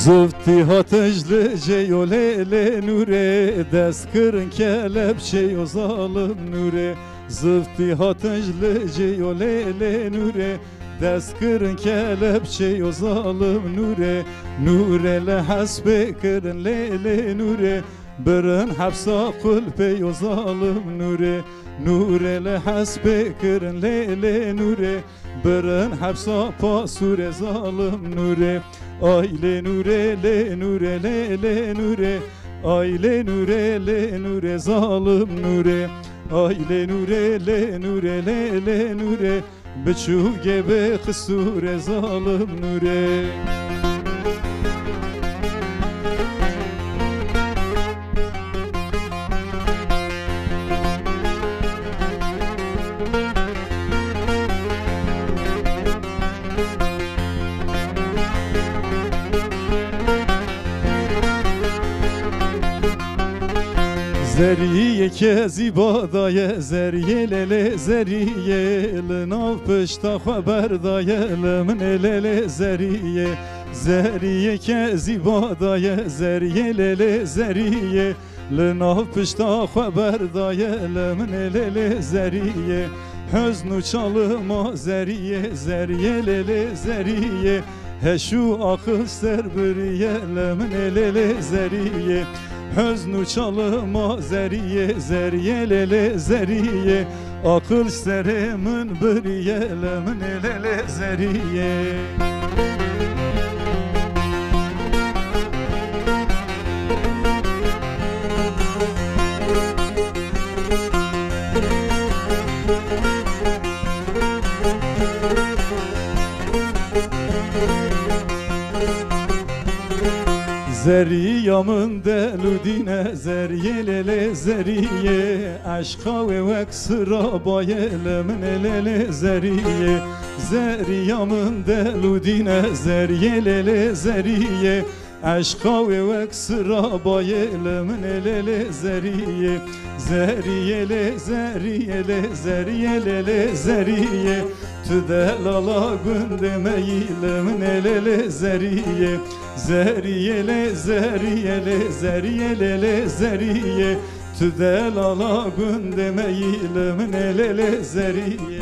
Ziftî hatin ji licê yo lê lê nûrê, dest kirin kelepçê yo zalim nûrê. Ziftî hatin ji licê yo lê lê nûrê, dest kirin kelepçê yo zalim nûrê. Nûrê li hespê kirin lê lê nûrê, birin hepsa qulpê yo zalim nûrê. Nûrê li hespê kirin lê lê nûrê, birin hepsa pasûrê zalim nûrê. Ay lê nûrê lê nûrê lê lê nûrê. Ay lê nûrê lê nûrê zalim nûrê. Ay lê nûrê lê nûrê lê lê nûrê. Biçûge bê qisûrê zalim nûrê. Zeriyê kezîba daye, zeriyê lê lê zeriyê, li nav pişta xwe berdaye, li min ê lê lê zeriyê. Zeriyê kezîba daye, zeriyê lê lê zeriyê, li nav pişta xwe berdaye, li min ê lê lê zeriyê. Huzn û çalima zeriyê, zeriyê lê lê zeriyê, heş û aqil ser biriye, li min ê lê lê zeriyê. Huzn û çalima zeriyê, zeriyê lê lê zeriyê, aqil ji serê min biriye, li min ê lê lê zeriyê. Zerriya min del û dîn e, zerriyê lê lê zerriyê. Eşqa wê wek sirabayê, li min ê lê lê zerriyê. Zerriya min del û dîn e, zerriyê lê lê zerriyê. Eşqa wê wek sirabayê, li min ê lê lê zeriyê. Zeriyê lê, zeriyê lê, zeriyê lê lê zeriyê. Tu delala gundê me yî, li min ê lê lê zeriyê. Zeriyê lê, zeriyê lê, zeriyê lê lê zeriyê. Tu delala gundê me yî, li min ê lê lê zeriyê.